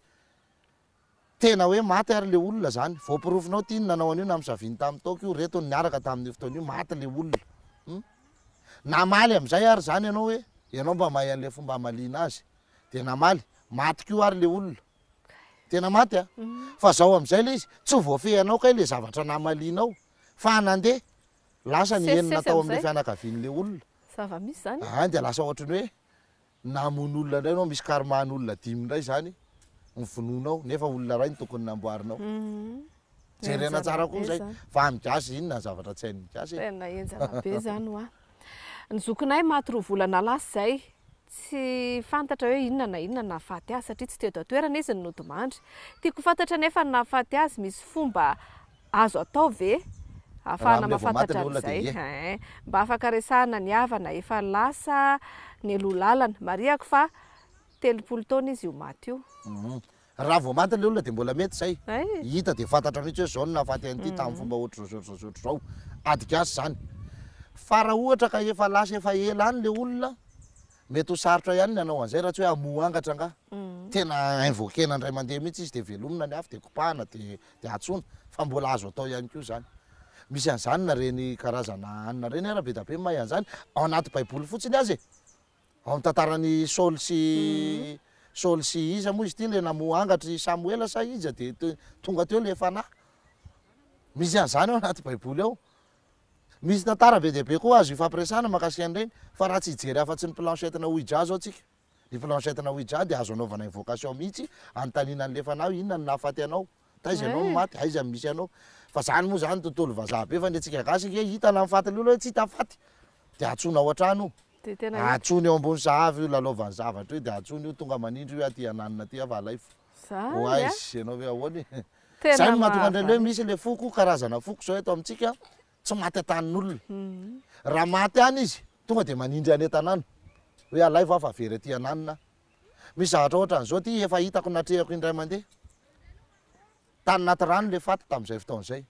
B: Tena hoe maty ary le olona zany, voaporofonao ty ny nanao an'io namosaviny tamin'ny toaka io, reto ny niaraka tamin'io fotoana io, maty le olona. Hum. Namaly amin'izay ary zany ianao hoe, ianao mba mahay an'le fomba hamaliana azy. Dia namaly, maty koa ary le olona. Tena maty a! Fa zao amin'izay le izy, tsy ho voafehinao kay le zavatra namalianao, fa nandeha, lasa ny enina
A: Sesisesy
B: tao amin'le
A: amin'izay.
B: fianakavian'le olona.
A: Zava-misy zany.
B: An, dia lasa ohatran'ny hoe Namono olona indray ianao, misy karma an'olona dimy indray izany ny vonoinao nefa olona iray no tokony namboarinao. Jerena tsara koa izay fa amin'ny gasy inona ny zavatra tsy hain'ny gasy e.
A: Tena henjana be izany hoa. Ny zokinay maty roa volana lasa izay, tsy fantatra hoe inona na inona nahafaty azy satria tsy teto an-toerana izy no nodimandry. Tiako ho fantatra anefa ny nahafaty azy, misy fomba Azo atao ve
B: Raha
A: ahafahana
B: amin'ilay vao maty
A: mahafantatra
B: ilay olona dia
A: an'izay?
B: ie.
A: Hein. Mba afaka resahana ny havana efa lasa nialoha lalana. Marihako fa 30 taona izy io maty io.
B: Hum. Raha vao maty ilay olona dia mbola mety izay.
A: Hay.
B: Hita dia fantatra mihitsy hoe izao no nahafaty an'ity tamin'ny fomba ohatr'izao sy ohatr'izao sy ohatr'izao. Ady gasy izany. Fa raha ohatra ka efa lasa efa ela any ilay olona, mety ho sarotra ihany ny hanao an'izay raha tsy hoe hamoha angatra angaha. Tena invoquer-na indray mandeha mihitsy izy dia velomina ny afo dia kopahana dia dia antsoina fa mbola azo atao ihany koa izany. Misy an'izany na ireny karazana hanina ireny ara be dia be mahay an'izany, ao anaty baiboly fotsiny aza e! Ao amin'ny tantaran'i Saoly sy Saoly sy iza moa izy ity ilay namoha angatra i Samoela sa iza dia tonga teo ilay fanahy. Misy an'izany ao anaty baiboly ao. Misy tantara be dia be koa azo ifampiresahana mahakasika an'ireny fa raha tsy hijery afa-tsy ny planchette-na Ouija zao tsika. Ny planchette-na Ouija dia azo anaovana invocation mihitsy, anontaniana an'ilay fanahy hoe inona no nahafaty anao, taiza ianao no maty, aiza no misy anao. Fa zany moa zany tontolo vazaha be fa ny antsika gasy ange hita na ny fatin'ny olona hoe tsy hita faty dia antsoina ao an-trano io.
A: Dia tena hita.
B: Antsoina eo ambony sahavy io lalaovany zavatra io dia antsoina io tonga manindry io aty ananona aty aho fa alaivo.
A: Zany
B: Ho
A: a!
B: aiza ianao ve ahoana e?
A: Tena
B: Zay no mahatonga an'ireny hoe
A: mahavariana.
B: misy ilay foko, karazana foko zao eto amintsika Tsy maty an-tanin'olona. Raha maty any izy, tonga dia manindry any an-tanàna. Hoe alaivo aho fa very aty ananona aho. Misy zavatra ohatran'izao ity efa hitako natrehako indray mandeha. Tany anaty rano ilay faty tamin'izay fotoana izay.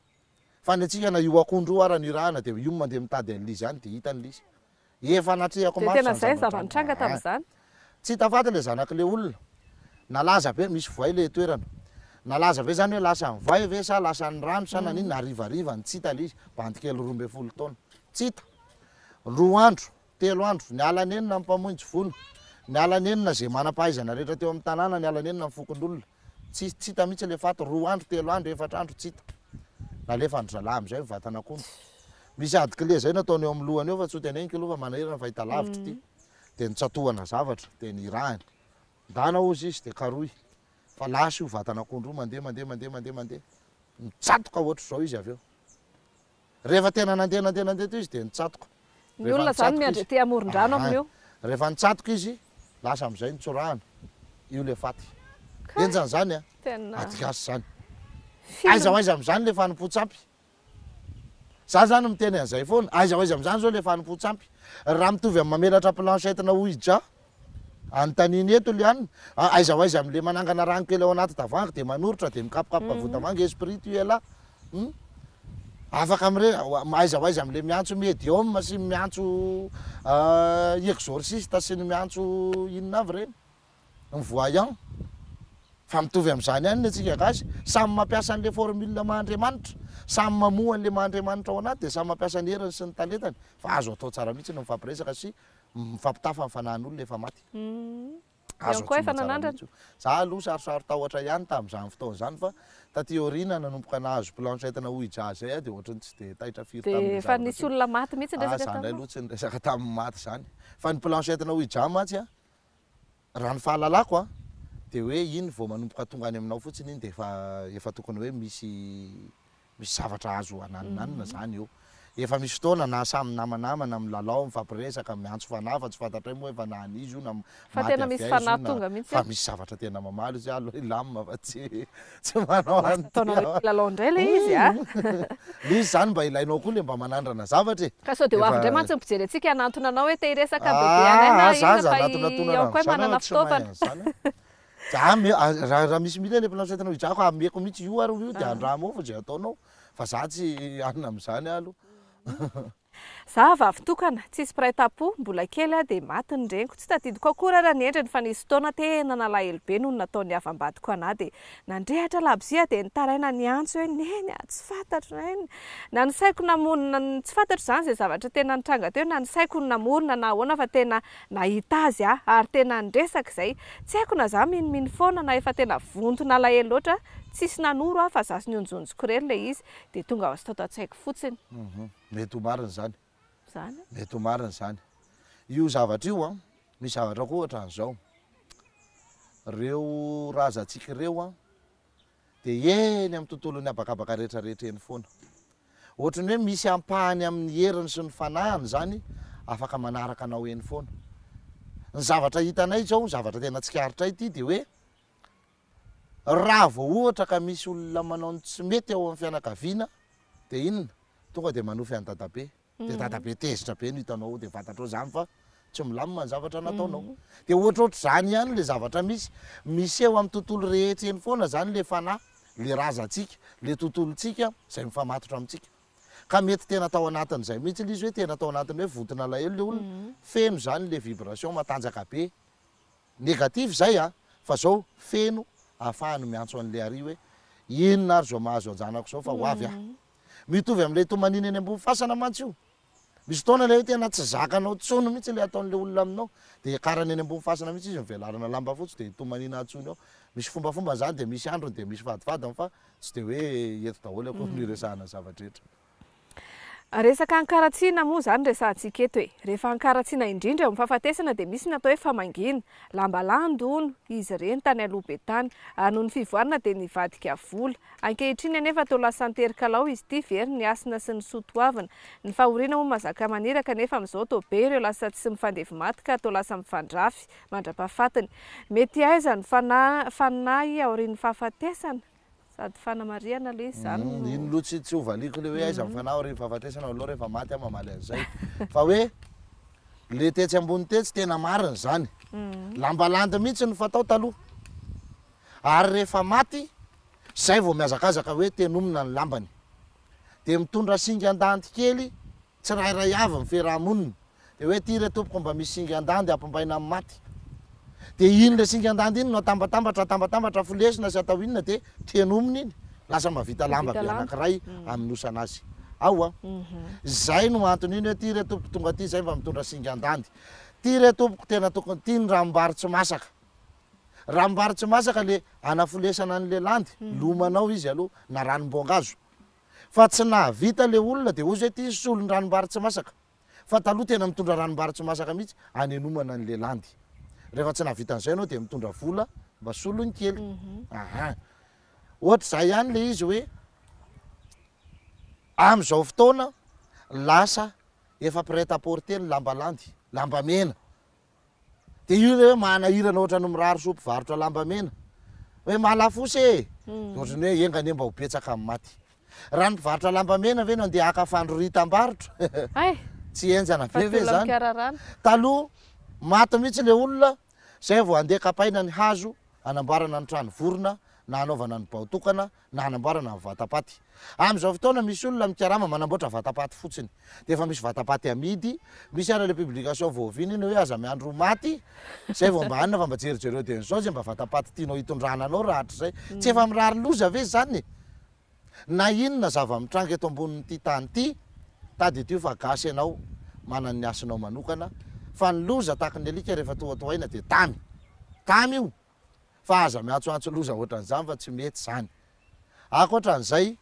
B: Fa ny antsika na io akondro io ara no irahana dia io mandeha mitady an'ilay izy any dia hitany ilay izy. Efa natrehako
A: Dia
B: mafy
A: tena
B: izany
A: izay ny
B: zavatra
A: zava-nitranga
B: izany.
A: tamin'izany?
B: Tsy hita faty ilay zanak'ilay olona. Nalaza be, misy voay ilay toerana. Nalaza be izany hoe lasan'ny voay ve sa lasan'ny rano sa naninona, harivariva no tsy hita ilay izy, bandy kely 12 taona. Tsy hita. Roa andro, telo andro, niala nenina ny mpamonjy vono, niala nenina izay manam-pahaizana rehetra teo amin'ny tanàna, niala nenina ny fokonolona. Tsy tsy hita mihitsy ilay faty, roa andro, telo andro, efatra andro, tsy hita. Nalefan-dry zalahy amin'izay ny vatan'akondro. Misy ady clé zay nataony eo amin'ny lohany eo fa tsy ho teneniko aloha fa manahirana fa hita lavitra ity. Dia nitsatohana zavatra dia nirahiny. Ndana hozy izy dia karohy fa lasa io vatan'akondro io mandeha mandeha mandeha mandeha mandeha. Nitsatoka ohatr'izao izy avy eo. Rehefa tena nandeha nandeha nandeha teo izy dia nitsatoka.
A: Ny
B: Rehefa
A: olona izany
B: nitsatoka
A: miandry
B: izy,
A: ety amoron-drano
B: ahay.
A: amin'io.
B: Rehefa nitsatoka izy, lasa amin'izay nitsorahana. Io ilay faty.
A: Kay!
B: Henjana izany an!
A: Tena
B: Ady gasy izany. Aiza
A: film.
B: ho aiza amin'izany ilay fanompoan-tsampy? Za zany miteny an'izay foana, aiza ho aiza amin'izany zao le fanompoan-tsampy? Raha mitovy amin'ny mamelatra planchette-na Ouija, anontaniana eto le anona, aiza ho aiza amin'le manangana rano kely ao anaty tavoahangy de manoritra de mikapokapoka vodamanga, esprit tu es là, hum? Afaka mire, aiza ho aiza amin'le miantso medium sy ny miantso exorciste sy ny miantso inona avy ireny? Ny voyant. Fa mitovy amin'izany ihany ny antsika gasy, samy mampiasa an'ilay formule maha Andriamanitra, samy mamoha an'ilay maha Andriamanitra ao anaty dia samy mampiasa ny heriny sy ny talentany, fa azo atao tsara mihitsy ny mifampiresaka sy mifampitafa ny fanahin'olona efa maty. Azo
A: Ianao koa efa
B: antsoina tsara
A: nanandrana?
B: mihitsy io. Za aloha sarosaro-tahotra ihany tamin'izany fotoana izany fa taty aoriana nanomboka nahazo planchette-na Ouija izay aho dia ohatran'ny tsy dia taitra firy
A: Dia
B: tamin'ilay
A: efa
B: zavatra
A: nisy
B: intsony.
A: olona maty mihitsy
B: Ah,
A: niresaka
B: za indray
A: taminao?
B: aloha tsy niresaka tamin'ny maty izany. Fa ny planchette-na Ouija mantsy an, Raha ny fahalalako an, dia hoe iny vao manomboka tonga any aminao fotsiny iny dia efa efa tokony hoe misy misy zavatra azo ananinanina izany eo. Efa misy fotoana na samy namanamana, milalao, mifampiresaka, miantso fanahy fa tsy fantatray moa hoe fanahin'iza io na
A: Fa
B: maty
A: tena
B: avy
A: misy
B: aiza io
A: fanahy
B: na
A: tonga mihitsy
B: fa
A: an.
B: misy zavatra tena mamaly izy aloha hilamina fa tsy tsy manao
A: Lasa
B: an'ity
A: ataonareo
B: aho.
A: kilalao indray ilay izy an.
B: Ilay izy izany mba ilainao koa ilay mba manandrana zavatra e.
A: Ka sao dia ho avy indray
B: Efa
A: mantsy ny mpijery antsika hanantona anao hoe te hiresaka bebe anay
B: Ah,
A: na
B: aza
A: inona
B: aza
A: fa
B: anatonatona
A: i ao koa
B: amin'izany aho
A: manana
B: tsy mahay
A: fitaovana.
B: an'izany aho. Za ame- a- raha raha misy mila ilay planchette anao hijako ameko mihitsy io ary io dia andramo ao fa izay ataonao fa za tsy hanina amin'izany aho aloha.
A: Za vavy tokana, tsisy mpiray tampo, mbola kely aho dia maty ny reniko, tsy tadidiko akory ara ny endriny fa nisy fotoana tena nalahelo be noho ny nataon'ny havam-badiko anah dia nandrehatra labozia dia nitaraina niantso hoe neny a, tsy fantatro neny, na ny saiko namorona, tsy fantatro izany izay zavatra tena nitranga teo na ny saiko no namorona na ahoana fa tena nahita azy aho ary tena niresaka izay, tsy haiko na za minomino foana na efa tena vonton'alahelo loatra, tsisy nanoro aho fa za sy ny onjonjiko irery ilay izy dia tonga azy tao an-tsaiko fotsiny.
B: Mety ho marina izany.
A: Izany?
B: Mety ho marina izany. Io zavatra io an, misy zavatra koa ohatran'izao. Ireo razantsika ireo an, dia eny amin'ny tontolon'ny habakabaka rehetra rehetra eny foana. Ohatran'ny hoe misy ampahany amin'ny heriny sy ny fanahiny izany afaka manaraka anao eny foana. Ny zavatra hitanay izao, ny zavatra tena tsikaritray ity dia hoe Raha vao ohatra ka misy olona manao ny tsy mety ao amin'ny fianakaviana dia inona? Tonga dia manofy an'i dadabe. Dia dadabe tezitra be no hitanao ao dia fantatrao izany fa tsy milamina ny zavatra nataonao. Dia ohatrohatr'izany ihany ilay zavatra misy. Miseho amin'ny tontolo rehetra eny foana izany ilay fanahy, ilay razantsika, ilay tontolontsika izay mifamatotra amintsika. Ka mety tena tao anatin'izay mihitsy ilay izy hoe tena tao anatin'ny hoe vonton'alahelo ilay olona. Feno izany ilay vibration matanjaka be. Negatif zay a! Fa zao feno ahafahany miantso an'le ary hoe inona ary zao mahazo anjanako zao fa ho avy aho. Mitovy amle tomanina eny ambony fasana mantsy io. Misy fotoana le hoe tena tsy zakanao tsony mihitsy le ataon'le olona aminao de hiakarany eny ambony fasana mihitsy izy mivelarana lamba fotsy de tomanina antsoiny ao. Misy fombafomba zany de misy androny de misy fadifadiny fa tsy de hoe eto daholo akory no iresahana zava-drehetra.
A: Resaka ankaratsiana moa izany resahantsika eto e. Rehefa ankaratsiana indrindra eo amin'ny fahafatesana dia misy ny atao hoe famangiana. Lamba landy hono izy ireny tany aloha be tany. Ary noho ny fivoarana dia nivadika vola. Ankehitriny anefa toa lasa anterin-kalao izy ity, very ny hasina sy ny soa toavina. Ny fahoriana moa mahazaka maniraka nefa amin'izao toa be ireo lasa tsy mifandevi-maty ka toa lasa mifandrafy mandra-pahafatiny. Mety aiza ny fanahy aorian'ny fahafatesana? Sady fanamarihana le izy zany no.
B: Iny loha tsy tsy ho valiako le hoe aiza ny fanahy aorian'ny fahafatesana aleo rehefa maty aho mamaly an'izay. Fa hoe le tetsy ambony tetsy tena marina izany. Lamba landy mihitsy no fatao taloha. Ary rehefa maty zay vao mihazakazaka hoe tenomina ny lambany. Dia mitondra singan-dandy kely Tsirairay avy ny fiaraha-monina. Dia hoe ity re tompoko mba misy singan-dandy ampombaina amin'ny maty. Dia iny ilay singan-dandy iny no atambatambatra, atambatambatra, folesina sy atao inona dia tenomina iny. Lasa mahavita lamba be anankiray aminosana azy. Ao an! Izay no antony iny hoe ity re tompoko tonga aty izay mba mitondra singan-dandy. Ity re tompoko tena tokony, ity ny ranombary tsy masaka. Ranombary tsy masaka le anafolesana an'ilay landy, lomanao izy aloha, na ranom-boankazo. Fa tsy nahavita le olona de ozy hoe ty solon'ny ranombary tsy masaka. Fa taloha tena mitondra ranombary tsy masaka mihitsy anenomana an'le landy. Rehefa tsy nahavita an'izay ianao de mitondra vola mba solony kely. Aha. Ohatr'izay ihany le izy hoe amin'izao fotoana lasa efa prêt à porter ny lamba landy, lamba mena. Dia io ilay hoe manahirana ohatran'ny mirary soa mpivarotra lamba mena. Hoe mahalafosy e! Dia ohatran'ny hoe enga anie mba ho betsaka ny maty. Raha ny mpivarotra lamba mena ve no andeha haka fandroritam-barotra?
A: Hay!
B: Tsy henjana be ve
A: Faty olona
B: izany?
A: mikararana.
B: Taloha, maty mihitsy ilay olona, izay vao andeha kapaina ny hazo hanamboarana ny trano vorona. na hanaovana ny bao tokana na hanamboarana ny vatapaty. Amin'izao fotoana misy olona mikarama manamboatra vatapaty fotsiny. Dia efa misy vatapaty amidy, misy ara le publication voavina iny hoe aza miandry ho maty zay vao mba hanina fa mba jerijereo dieny izao zay mba vatapaty tianao hitondrana anao rahatrizay. Tsy efa mirary loza ve izany e? Na inona zava-mitranga eto ambonin'ity tany ity, tadidio fa gasy ianao, manana ny hasinao manokana, fa ny loza tahaky ny alika rehefa tohatohaina dia tamy! Tamy io! Fa aza miantsoantso loza ohatran'izany fa tsy mety izany. Ankoatran'izay,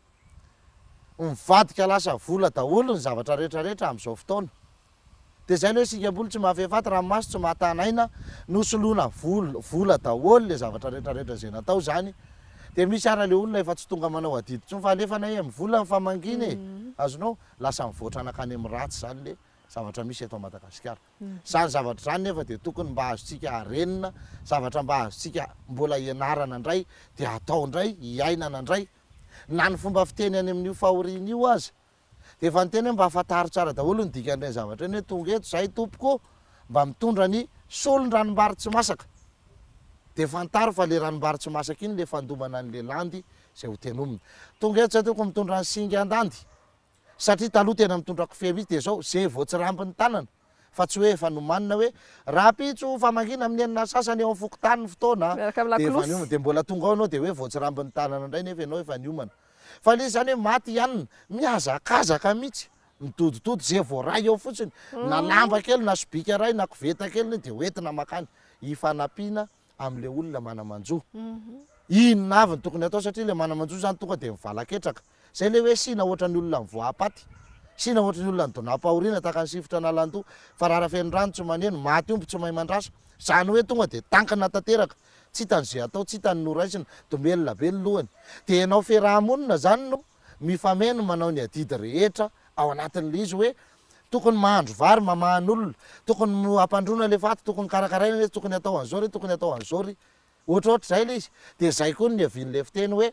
B: mivadika lasa vola daholo ny zavatra rehetra rehetra amin'izao fotoana. Dia izay ilay hoe singam-bolo tsy mahafehy faty, ranomaso tsy mahatana aina, nosoloina vola vola daholo ilay zavatra rehetra rehetra izay natao izany. Dia misy ara ilay olona efa tsy tonga manao adidy intsony fa alefa anie amin'ny vola ny famangiana e! Azonao? Lasa mivoatra nankany amin'ny ratsy izany ilay zavatra misy eto Madagasikara. Izany zavatra izany nefa dia tokony mba azontsika harenina, zavatra mba azontsika mbola ianarana indray dia atao indray, iainana indray. Na ny fomba fiteny any amin'io fahoriana io aza dia efa niteny hoe mba fantaro tsara daholo ny dikan'ireny zavatra ireny hoe tonga eto izahay tompoko mba mitondra ny solon-dranombary tsy masaka. Dia fantaro fa ilay ranombary tsy masaka iny ilay fandomana an'ilay landy izay ho tenomina. Tonga eto izahay tompoko mitondra ny singan-dandy. Satria taloha tena mitondra kofehy mihitsy dia zao ze vao tsy rambin'ny tanana fa tsy hoe efa nomanina hoe rahampitso famangiana amin'ny enina sasany eo amin'ny fokontany ny fotoana
A: Miaraka amin'ny
B: dia efa
A: lakolosy.
B: niomana dia mbola tonga ao ianao dia hoe vao tsy rambin'ny tanana indray nefa ianao efa niomana. Fa le izy zany hoe maty i anona mihazakazaka mihitsy midodododo ze voaray eo fotsiny na lamba kely na sobika iray na koveta kely dia hoentina makany hifanampiana amin'ilay olona mana-manjo. Inona avy no tokony atao satria ilay mana-manjo izany tonga dia mivalaketraka. Izay ilay hoe sina ohatran'ny olona mivoaha-paty, sina ohatran'ny olona nidonam-pahoriana tahaka ny sifotra analan-doha, farara feno rano tsy maneno, maty omby tsy mahay mandrasa. Izany hoe tonga dia tankina tanteraka, tsy hitany izay atao, tsy hitany ny horaisina, domelina be ny lohany. Dia ianao fiaraha-monina izany no mifameno manao ny adidy rehetra ao anatin'ilay izy hoe Tokony mahandro vary mamahan'olona, tokony ampandroina le faty, tokony karakaraina le izy, tokony atao an'izao ry, tokony atao an'izao ry. Ohatrohatr'izay le izy. Dia izay koa no niavian'ilay fiteny hoe,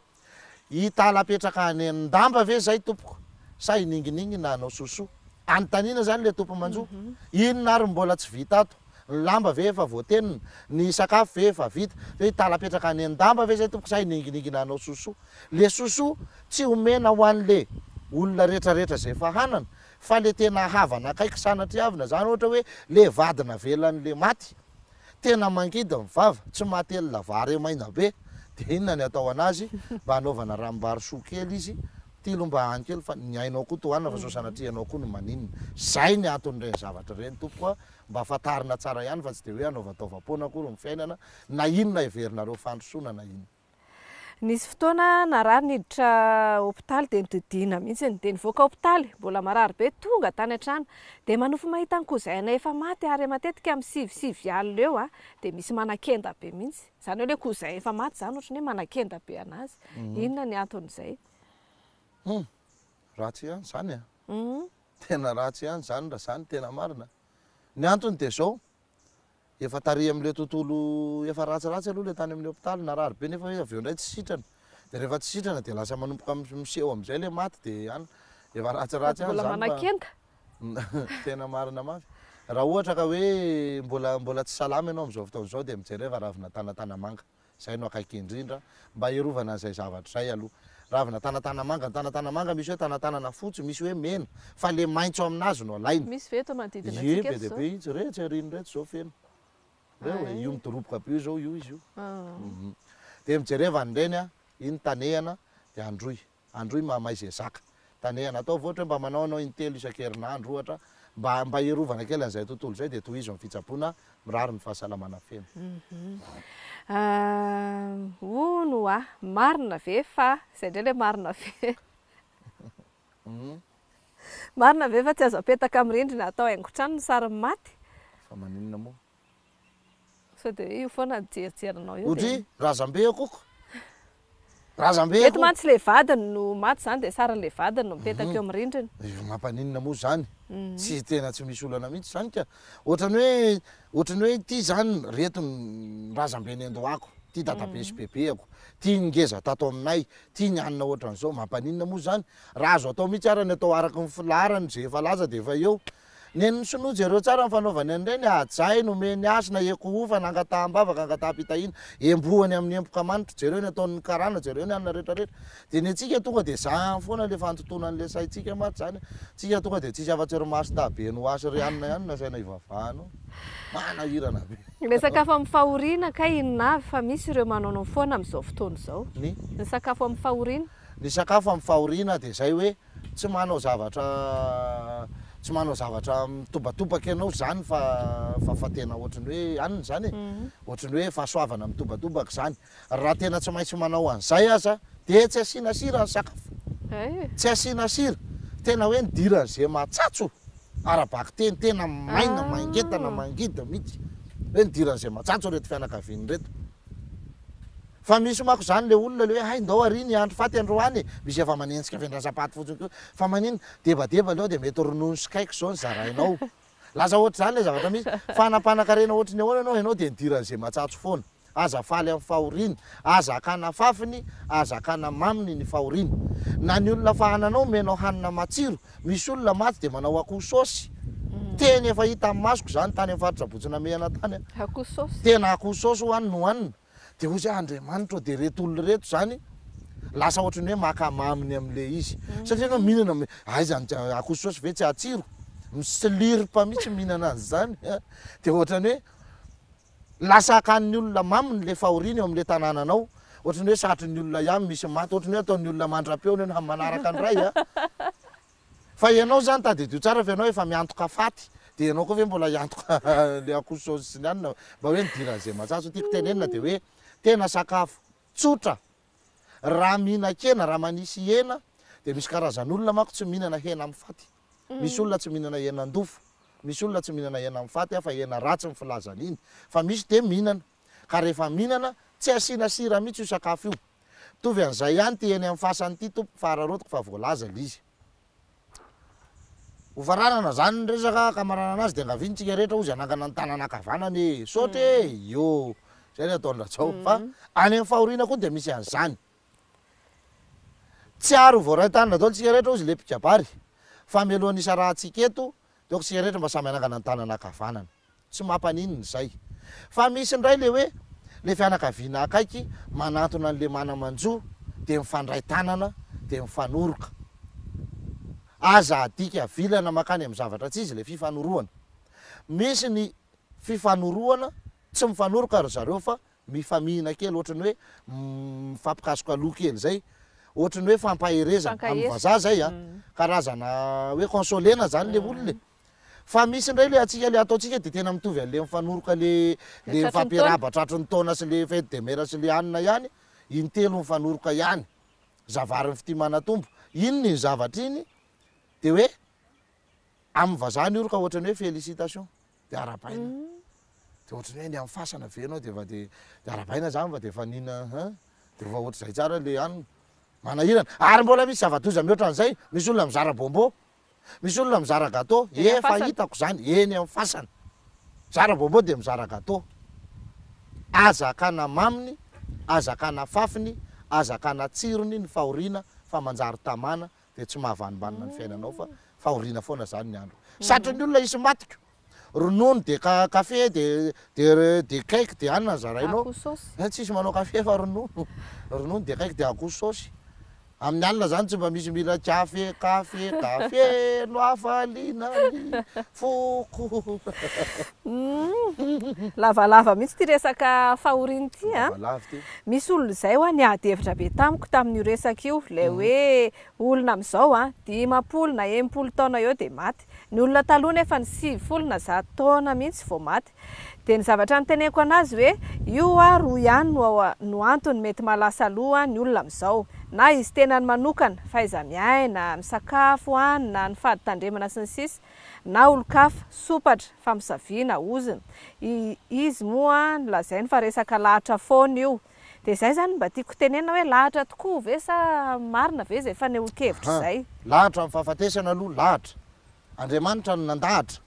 B: hitala apetraka any an-damba ve izay tompoko sa hininginingina hanao sosoa? Anontaniana izany ilay tompo-manjo. Inona ary no mbola tsy vita ato? Ny lamba ve efa voatenona? Ny sakafo ve efa vita? Hoe hitala apetraka any an-damba ve izay tompoko sa hininginingina hanao sosoa? Le sosoa tsy omena ho an'le olona retraretra izay efa hanana fa le tena havana akaiky sanatriavina zany ohatra hoe le vady navelan'le maty tena mangidy ny vava tsy mahatelina vary maina be de inona ny atao anazy mba hanaovana ranombary soa kely izy ty aloha mba hany kely fa ny ainao koa tohanina fa sao sanatria ianao koa no maninona zay ny anton'ireny zavatra ireny tompoko a mba fantarina tsara ihany fa tsy de hoe hanaovataovam-poana akory ny fiainana na inona heverinareo fandrosoana na inona.
A: Nisy fotoana narary niditra hopitaly dia nodidiana mihitsy dia nivoaka hopitaly mbola marary be tonga tany an-trano dia manofy mahita ny cousin-nay efa maty ary matetika amin'ny sivy sivy alina eo dia misy manakenda be mihitsy izany hoe ilay cousin efa maty izany ohatran'ny hoe manakenda be an'azy inona ny anton'izay?
B: Hum, ratsy ihany izany a! Tena ratsy ihany izany raha izany tena marina. Ny antony dia izao, Efa tary amin'ilay tontolo efa ratsiratsy aloha ilay tany amin'ny hopitaly, narary be nefa hoe avy eo indray tsy sitrana. Dia rehefa tsy sitrana dia lasa manomboka miseho amin'izay ilay maty dia any efa ratsiratsy
A: any
B: izany
A: fa. Mbola manakenda.
B: Tena marina mafy. Raha ohatra ka hoe mbola mbola tsy salama ianao amin'izao fotoana izao dia mijereva ravina tanatanamanga. Izay no akaiky indrindra mba hiarovana an'izay zavatra izay aloha. Ravina tanatanamanga, ny tanatanamanga misy hoe tanatanana fotsy, misy hoe mena, fa le maitso aminazy no alaina.
A: Misy ve eto manodidina
B: Ie,
A: antsika
B: be
A: eto
B: dia
A: izao?
B: be izy, iretsy aoriana iretsy izao feno. Ireo e, io midoroboka be io izao, io izy io. Dia mijereva an'ireny an, iny tanehana dia androy. Androy mahamay ze zaka. Tanehana. Ataovy ohatra hoe mba manao anao intelo isan-kerinandro ohatra mba mba hiarovana kely an'izay tontolo izay dia tohizo ny fitsaboana mirary ny fahasalamana feno.
A: Hono hoa, marina ve fa, izay indray ilay marina ve? Marina ve fa tsy azo apetaka amin'ny rindrina atao haingon-trano ny sarin'ny maty?
B: Fa maninona moa?
A: Sao dia hoe io foana no jerijerinao io dia.
B: Odry, razambe akoko. Razambe
A: Eto
B: akoko.
A: mantsy ilay vadiny no maty izany dia sarin'ilay vadiny no mipetaka eo amin'ny rindrina.
B: Io mampaninona moa izany? Tsy tena tsy misy olana mihitsy izany ka. Ohatran'ny hoe ohatran'ny hoe ity izany reto ny razambe nendohako, ity dadabe sy bebeako, ity ny ngeza tato aminay, ity ny anona ohatran'izao. Mampaninona moa izany? Raha azo atao mihitsy ara ny atao araka ny filaharany izay efa laza dia efa eo. Nen'ny sinoa jereo tsara ny fanaovany an'ireny, hajainy, omeny hasina, ekohofana, angataham-bavaka, angataham-pitahiana, embohany amin'ny emboka manitra, jereo ny ataon'ny karana, jereo ny hanina rehetra rehetra. Dia ny antsika tonga dia zany foana le fantontona an'le saintsika mantsy zany, tsika tonga dia tsisy afa-tsy ry masta be no asy ry hanina ihany no asaina hivavahana ao. Manahirana be.
A: Ilay sakafo amin'ny fahoriana kay inona avy fa misy ireo manaonao foana amin'izao fotoana izao.
B: Ny?
A: Ny sakafo amin'ny fahoriana.
B: Ny sakafo amin'ny fahoriana dia izay hoe Tsy manao zavatra tsy manao zavatra mitobatobaka ianao izany fa fa fa tena ohatry ny hoe anona izany e, ohatry ny hoe fahasoavana mitobatobaka izany. Raha tena tsy maintsy manao an'izay aza dia tsy asiana sira ny sakafo, tsy asiana sira, tena hoe nidiran'izay matsatso ara-bakiteny, tena maina, mangentana, mangidy mihitsy hoe nidiran'izay matsatso ireto fianakaviana ireto. Fa misy manko zany le olona le hoe hay ndao ary ny andro faty androany e, misy efa manenjika fendrasam-paty fotsiny koa, fa maninn, debadeba aleo de mety ronono sy kaiky zao ny zarainao. Lasa ohatr'izany le zavatra misy, fa na mpanankarena ohatry ny ahoana ianao, ianao de nidiran'izay matsatso foana. Aza faly amin'ny fahoriana, aza akana fafiny, aza akana maminy ny fahoriana. Na ny olona fahananao omenao hanina matsiro, misy olona maty de manao akoho saosy, teny efa hita amin'ny masoko izany tany amin'ny faritra Botsinamehana tany an,
A: Akoho saosy.
B: tena akoho saosy ho'a no nohanina. Dia hoy izy hoe, Andriamanitra ô, dia ireto olona ireto izany lasa ohatran'ny hoe maka maminy amin'ilay izy. Satria ianao mihinana, aiza ny akoho saosy ve tsy hatsiro? Mi-slurp mihitsy mihinana an'izany. Dia ohatran'ny hoe lasa hakan'ny olona maminy ilay fahoriana eo amin'ilay tanànanao. Ohatran'ny hoe satrin'ny olona ihany misy maty, ohatran'ny hoe ataon'ny olona mandra-peo ny hoe manaraka ny ray a. Fa ianao zany tadidio tsara fa ianao efa miantoka faty de ianao koa ve mbola hiantoka le akoho saosy sy ny anona mba hoe nidiran'izay matsatso tiako tenenina de hoe tena sakafo tsotra raha mihinan-kena raha manisy hena de misy karazan'olona manko tsy mihinana hena amin'ny faty misy olona tsy mihinana henan-dofo misy olona tsy mihinana hena amin'ny faty fa hena ratsy ny filazana iny fa misy de mihinana ka rehefa mihinana tsy asiana sira mihitsy io sakafo io Mitovy an'izay ihany ity eny amin'ny fasana ity tompoko fa araraotiko fa voalaza ilay izy. Ho faranana izany ny resaka ka hamaranana azy dia angaviana tsika rehetra hozy hanangana ny tanana ankavanana e! Saotra e! Io! Izay ny ataon-dRajao fa any amin'ny fahoriana koa dia misy an'izany. Tsy ary ho voaray tanana daholo tsika rehetra hozy ilay mpikabary fa mialohan'ny hisarahantsika eto dia aoka isika rehetra mba samy hanangana ny tanana ankavanana. Tsy mampaninona izay. Fa misy indray le hoe le fianakaviana akaiky manantona an'le mana-manjo dia mifandray tanana dia mifanoroka. Aza adika vilana mankany amin'ny zavatra tsy izy le fifanorohana. Misy ny fifanorohana tsy mifanoroka ry zareo fa mifamihina kely ohatran'ny hoe mifampikasoka loha kely zay. Ohatran'ny hoe fampaherezana, amin'ny vazaha zay a. Karazana hoe consoler-na zany le olona e. Fa misy indray le antsika le ataontsika de tena mitovy an'le mifanoroka le le mifampiarahaba tratry ny taona sy le fete de mère sy le anona ihany, intelo mifanoroka ihany, zavarin'ny fitia manatombo. Inona iny zavatra iny? De hoe amin'ny vazaha ny oroka ohatran'ny hoe félicitation de arahabaina. De ohatran'ny hoe andeha amin'ny fasana ve ianao de efa de de arahabaina zany fa de efa nina hein, de efa ohatr'izay tsara le anona. Manahirana. Ary mbola misy zava-doza mihoatra an'izay, misy olona mizara bonbon. Misy olona mizara gateau,
A: Eny amin'ny
B: efa
A: fasana.
B: hitako zany, eny amin'ny fasana. Mizara bonbon dia mizara gateau. Aza akana maminy, aza akana fafiny, aza akana tsirony ny fahoriana fa manjary tamana dia tsy mahavanimbanina ny fiainanao fa fahoriana foana zany ny andro. Satrin'ny olona hisy matiko. Ronono dia kafe dia dia dia cake dia anona zarainao.
A: Akoho saosy.
B: Eh, tsisy manao kafe fa ronono. Ronono dia cake dia akoho saosy. Amin'ny alina zany tsy mba misy mila kafe, kafe, kafe no hafaliana ny foko.
A: Lavalava mihitsy ity resaka fahoriana ity a.
B: Lavalava ity.
A: Misy olona izay hoa niady hevitra be tamiko tamin'io resaka io, ilay hoe olona amin'izao a, 50 na 60 taona eo dia maty. Ny olona taloha nefa ny 90 na 100 taona mihitsy vao maty. Dia ny zavatra noteneniko anazy hoe io hoa roa ihany no no antony mety mahalasa aloha ny olona amin'izao. Na izy tenany manokana, fahaiza-miaina, misakafo, hanina, ny fahaditandremana sy ny sisa Na olon-kafa, sompatra, famosaviana, ozona. I izy moa nolazainy fa resaka lahatra foana io. Dia izay izany no mba tiako tenenina hoe lahatra tokoa ve sa marina ve izay fanehoan-kevitra
B: Aha.
A: izay?
B: Lahatra amin'ny fahafatesana aloha, lahatra. Andriamanitra no nandahatra.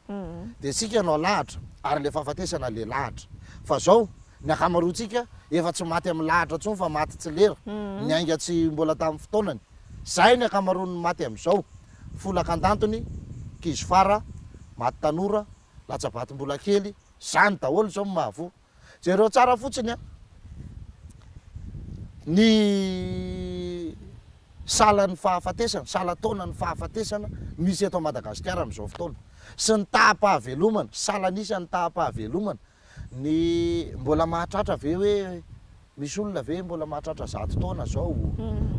B: Dia isika no alahatra, ary ilay fahafatesana ilay lahatra. Fa izao, ny ankamaroantsika efa tsy maty amin'ny lahatra intsony fa maty tsy lera, niainga tsy mbola tamin'ny fotoanany. Izay ny ankamaroan'ny maty amin'izao. Folaka an-dantony, kizo fara, Maty tanora, latsa-bato mbola kely, zany daholo zao no mahavoa. Jereo tsara fotsiny an, ny salan'ny fahafatesana, salan-taonan'ny fahafatesana misy eto Madagasikara amin'izao fotoana, sy ny taham-pahavelomana, salan'isan'ny taham-pahavelomana, ny mbola mahatratra ve hoe misy olona ve mbola mahatratra 100 taona zao,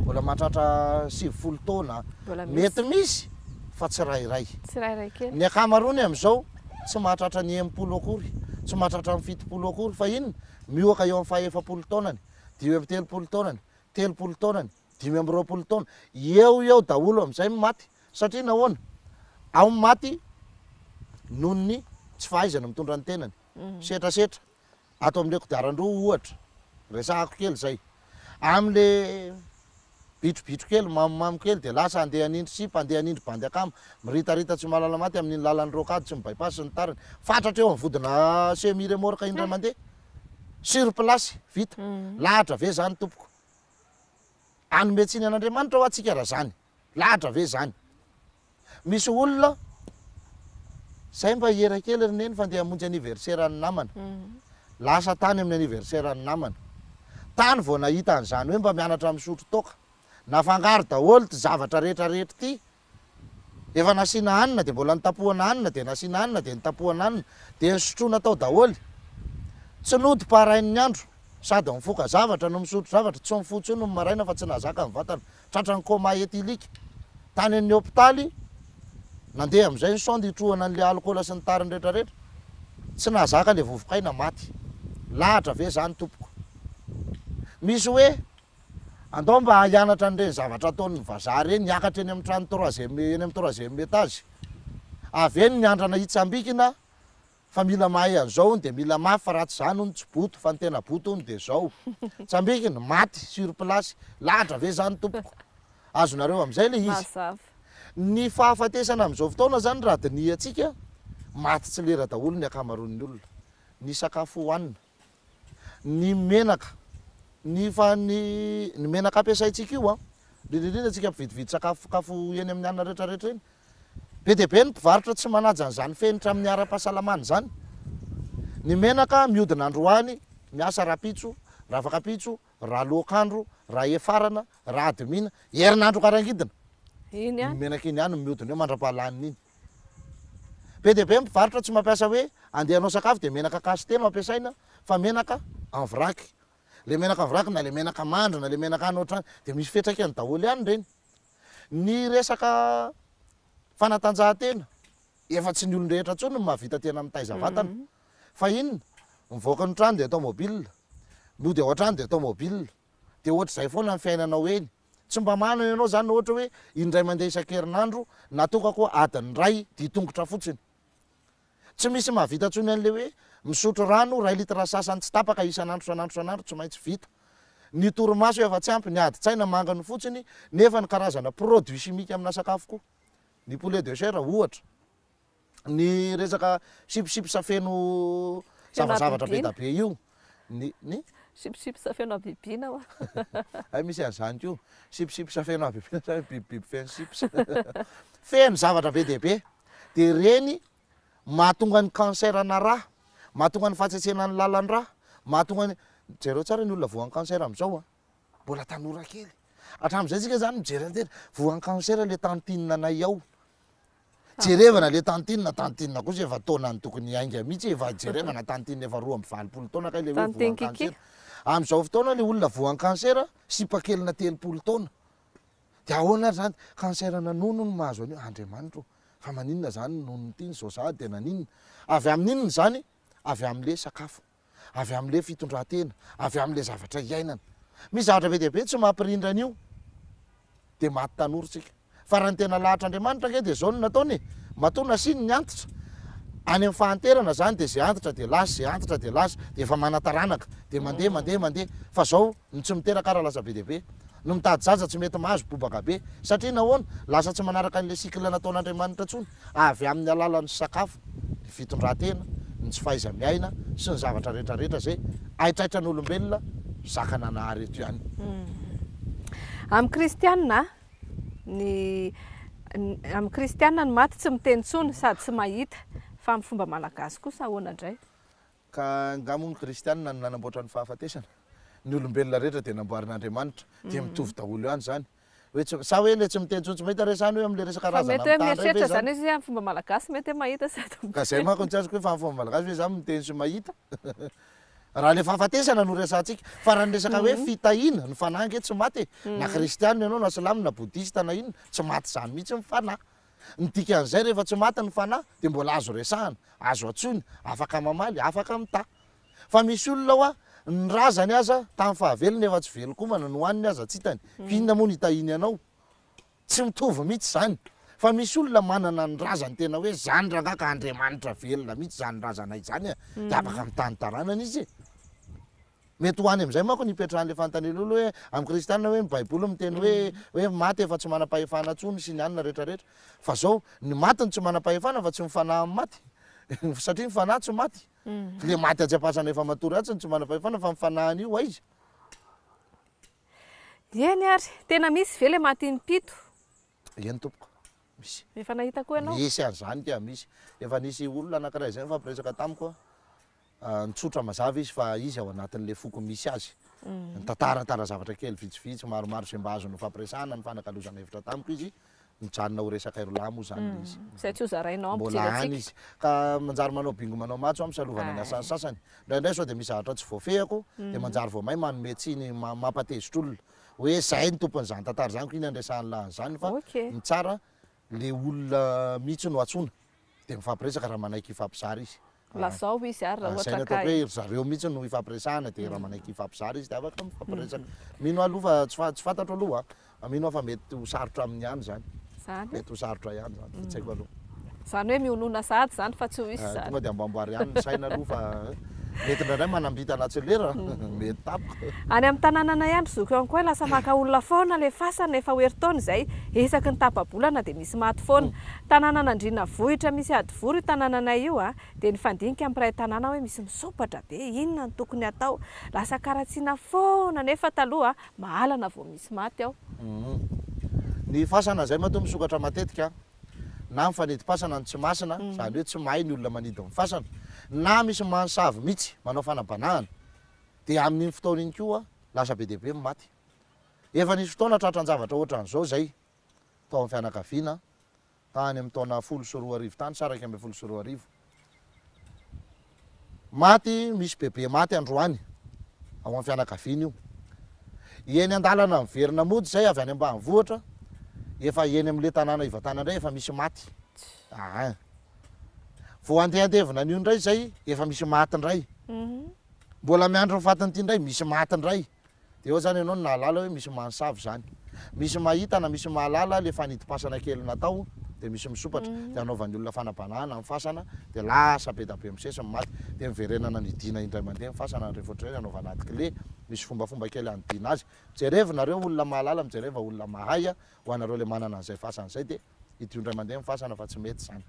B: mbola mahatratra 90 taona, mety misy fa tsirairay.
A: Tsirairay kely.
B: Ny ankamaroany amin'izao tsy mahatratra ny 60 akory, tsy mahatratra ny 70 akory, fa inona? Miohaka eo amin'ny faha-40 taonany, 35 taonany, 30 taonany, 25 taona, eo eo daholo amin'izay ny maty, satria nahoana? Ao ny maty noho ny tsy fahaizana mitondra ny tenany, setrasetra, ato amin'ilay kodiaran-droa ohatra, resahako kely izay, amin'ilay bitrobitro kely, mamomamo kely dia lasa handeha hanindry sipa, handeha hanindry bandy akama, miritarita tsy mahalala maty amin'iny lalan'ny rocade sy ny bypass sy ny tariny, fatratra eo amin'ny vodina semi remorque indray mandeha, sur place, vita, lahatra ve izany tompoko? Hanome tsiny an'Andriamanitra hoa tsika raha zany? Lahatra ve zany? Misy olona zay mba hiera kely ry neny fa ndeha hamonjy anniversaire ny namana. Lasa tany amin'ny anniversaire ny namana. Tany vao nahita an'izany hoe mba mianatra misotro toaka. Nafangaro daholo ity zavatra rehetra rehetra ity. Efa nasiana hanina dia mbola notapohana hanina dia nasiana hanina dia notapohana hanina dia nosotroina tao daholo. Tsy nody parain'ny andro, sady mifoka zavatra no misotro zavatra, tsy mifoha intsony ny maraina fa tsy nahazaka ny vatana. Tratran'ny coma éthylique. Tany amin'ny hopitaly, nandeha amin'izay ny sonde hitrohana an'ilay alikaola sy ny tariny rehetrarehetra. Tsy nahazaka ilay vovokaina, maty. Lahatra ve izany tompoko? Misy hoe Andao mba hianatra an'ireny zavatra ataon'ny vazaha ireny, hiakatra eny amin'ny trano troisième, eny amin'ny troisième étage. Avy eny ny andrana hitsambikina fa mila mahay an'izao hono dia mila mafy fa raha tsy izany hono tsy boto fa ny tena boto hono dia izao. Tsambikina, maty sur place. Lahatra ve izany tompoko? Azonareo amin'izay ilay izy.
A: Mazava.
B: Ny fahafatesana amin'izao fotoana izany raha dinihantsika, maty tsy lera daholo ny ankamaroan'ny olona. Ny sakafo hohanina. Ny menaka, ny fa ny ny menaka ampiasaintsika io an, indrindra indrindra antsika mpividividy sakafokafo eny amin'ny anona rehetra rehetra eny, be dia be ny mpivarotra tsy manaja an'izany fenitra amin'ny ara-pahasalamana izany. Ny menaka mihodina androany, miasa rahampitso, rahafakampitso, rahaloak'andro, rahefarana, rahadimina, herinandro karangidina.
A: Iny ihany.
B: Iny menaka iny ihany no mihodina eo mandra-pahalaniny iny. Be dia be ny mpivarotra tsy mampiasa hoe andeha hanao sakafo dia menaka cacheté no ampiasaina fa menaka en vrac. Le menaka en vrac na le menaka mandry na le menaka any ohatrany dia misy fiantraikany daholo ihany ireny. Ny resaka fanatanjahantena, efa tsy ny olon-drehetra intsony no mahavita tena mitaiza vatana. Fa inona? Mivoaka ny trano dia tomobile, mody ao an-trano dia tomobile. Dia ohatr'izay foana ny fiainanao eny. Tsy mba manana ianao zany ohatra hoe indray mandeha isan-kerinandro natokako adiny iray dia tongotra fotsiny. Tsy misy mahavita intsony an'ilay hoe misotro rano iray litre sasany tsy tapaka isan'andro isan'andro isan'andro tsy maintsy vita. Ny torimaso efa tsy ampy, ny adin-tsaina manginy fotsiny nefa ny karazana produits chimiques amina sakafo koa. Ny poulet de chair ohatra. Ny resaka sipsips feno zavazavatra be da be io, ny ny.
A: Sipsips feno habibiana hoa.
B: Hay misy an'izany koa, sipsips feno habibiana sa hoe bibibiby feno sips. Feno zavatra be dia be. Dia ireny mahatonga ny cancer ana rà, mahatonga ny fahatsetsenan'ny lalan-drà, mahatonga ny, jereo tsara ny olona voan'ny cancer amin'izao an, mbola tanora kely. Hatramin'izay tsika izany mijery an'ireny, voan'ny cancer ilay tantine anay ao. Jerevana le tantine, tantine kosa efa taonany tokony hiainga mihitsy efa jerevana tantine efa 82 taona kay le hoe voan'ny cancer. Amin'izao fotoana le olona voan'ny cancer sipa kelina 30 taona. De ahoana ary zany? Cancer na nono no mahazo an'io, Andriamanitra ô, fa maninona zany nono ity zao sahady de naninona? Avy amin'inona izany? Avy amin'le sakafo. avy amin'ilay fitondran-tena, avy amin'ilay zavatra iainana. Misy zavatra be dia be tsy mampirindra an'io, dia maty tanora isika. Fa raha ny tena lahatr'Andriamanitra ange dia izao no nataony e, matoa nasiany ny antitra, any amin'ny fahanterana izany dia izay antitra dia lasa, izay antitra dia lasa, dia efa manan-taranaka, dia mandeha, mandeha, mandeha. Fa izao, ny tsy miteraka ara lasa be dia be. Ny mitady zaza tsy mety mahazo, bobaka be. Satria nahoana? Lasa tsy manaraka an'ilay cycle nataon'Andriamanitra intsony. Avy amin'ny alalan'ny sakafo, ny fitondran-tena, ny tsy fahaiza-miaina sy ny zavatra rehetra rehetra izay haitraitran'olombelona zaka nanahary eto ihany.
A: Amin'ny kristiana, ny amin'ny kristiana ny maty tsy miteny intsony sady tsy mahita. Fa amin'ny fomba malagasy kosa ahoana indray?
B: Ka nga moa ny kristianina no nanamboatra ny fahafatesana? Ny olombelona rehetra dia namboarin'Andriamanitra, dia mitovy daholo ihany izany. Hoe tsy, sa hoe le tsy miteny intsony tsy mahita re zany hoe amle resaka
A: Fa
B: razana
A: mety hoe
B: mitaha ndray ve
A: mieritreritra
B: zany?
A: zany izy hoe amin'ny fomba malagasy mety hoe mahita sady
B: Ka zay
A: miteny.
B: manko no tsy azoko hoe fa amin'ny fomba malagasy ve zany miteny sy mahita? Raha le fahafatesana no resahantsika, fa raha ny resaka hoe fitahiana, ny fanahy ange tsy maty e, na kristianina ianao na silamo na bodista na inona, tsy maty zany mihitsy ny fanahy. Ny dikan'izay rehefa tsy maty ny fanahy dia mbola azo resahana, azo antsoina, afaka mamaly, afaka mitaha. Fa misy olona hoa, ny razany aza tamin'ny fahavelony efa tsy velon-komana, ny hohaniny aza tsy hitany, f'inona moa no hitahiany anao? Tsy mitovy mihitsy izany. Fa misy olona manana ny razany tena hoe zany rangahy ka Andriamanitra velona mihitsy izany razanay izany a, dia afaka mitaha ny taranany izy e. Mety ho any amin'izay manko ny ipetrahan'ilay fanontaniana aloha hoe amin'ny kristiana hoe ny baiboly miteny hoe hoe maty efa tsy manam-pahefana intsony sy ny anona rehetra rehetra. Fa zao, ny maty no tsy manam-pahefana fa tsy ny fanahin'ny maty. Satria ny fanahy tsy maty. Le maty atsy am-pasana efa matory atsy no tsy manam-pahefana fa ny fanahiny io aiza?
A: Eny ary, tena misy ve le maty im-pito?
B: Eny tompoko, misy.
A: Efa nahita koa ianao?
B: Misy an'izany ka, misy. Efa nisy olona anankiray izay nifampiresaka tamiko, nitsotra mazava izy fa izy ao anatin'ilay foko misy azy. Nitantaratara zavatra kely vitsivitsy maromaro izay mba azo nifampiresahana, nifanakalozana hevitra tamiko izy, mijanona ho resaka aerolahy moa izany ilay izy.
A: Izay tsy ho zarainao
B: Mbola
A: hampijery
B: any
A: antsika.
B: izy. Ka manjary manao bingo manao matso aho misalovana ny asan'ny sasany. Indraindray sao dia misy zavatra tsy voafehiko dia manjary vao may manome tsiny mampatezitra olona. Hoe zay ny tompon'izany tantara izany ko iny andresahan'lah an'izany fa ny tsara le olona mihitsy no antsoina dia mifampiresaka raha manaiky hifampizara izy.
A: Lazao izy ary raha
B: Zay
A: ohatra
B: no
A: ka
B: ataoko hoe ry zareo mihitsy no hifampiresahana dia raha manaiky hifampizara izy dia afaka mifampiresaka. Mino aho aloha fa tsy fa tsy fantatro aloha fa mino aho fa mety ho sarotra aminy ihany izany.
A: Zany?
B: Mety ho sarotra ihany izany fa tsy haiko aloha.
A: Izany hoe mionona sahady izany fa tsy ho hisy izany.
B: Tonga dia amboamboary ihany ny saina aloha fa mety indraindray manam-bintana tsy lera, mety tampoka.
A: Any amin'ny tanànanay any ry zoky any koa lasa maka olona foana ilay fasana efa ho herintaona izay, isaky ny tapa-bolana dia misy maty foana. Tanànan'Andriana vohitra misy hadivory io tanànanay io a, dia nifandinika ny mpiray tanàna hoe misy misompatra be, inona no tokony hatao? Lasa karatsiana foana nefa taloha mahalana vao misy maty ao.
B: Ny fasana izay matoa misokatra matetika na mifanidim-pasana no tsy masina, izany hoe tsy mahay ny olona manidy ny fasana, na misy mansavy mihitsy manao fanabanahana, dia amin'iny fotoana iny koa lasa be dia be ny maty. Efa nisy fotoana tratran-javatra ohatran'izao izay tao amin'ny fianakaviana, tany amin'ny taona 2010 tany sa 2011. Maty, misy bebe maty androany ao amin'ny fianakaviana io. Eny an-dalana miverina mody izay avy any ambanivohitra, efa eny amin'ilay tanàna ivatana indray efa misy maty. Aa. Vao handeha handevina an'io indray izay, efa misy maty indray. Mbola miandry ny fatin'ity indray, misy maty indray. Dia eo zany ianao no nahalala hoe misy mansavy zany. Misy mahita na misy mahalala le fanidim-pasana kely natao dia misy misompatra. Dia anaovan'ny olona fanabanahana ny fasana dia lasa be da be misesy ny maty. Dia miverenana nidiana indray mandeha ny fasana rehefa ohatr'ireny anaovana ady kle. Misy fombafomba kely hanidiana azy. Mijereva nareo olona mahalala, mijereva olona mahay ho anareo le manana an'izay fasana izay dia idio indray mandeha ny fasana fa tsy mety izany.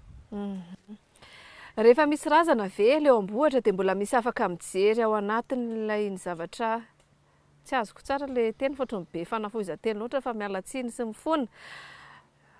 A: Rehefa misy razana ve leo am-bohitra dia mbola misy afaka mijery ao anatin'ilay ny zavatra tsy azoko tsara ilay teny fa ohatran'ny be fanafohizan-teny loatra fa miala tsiny sy mifona.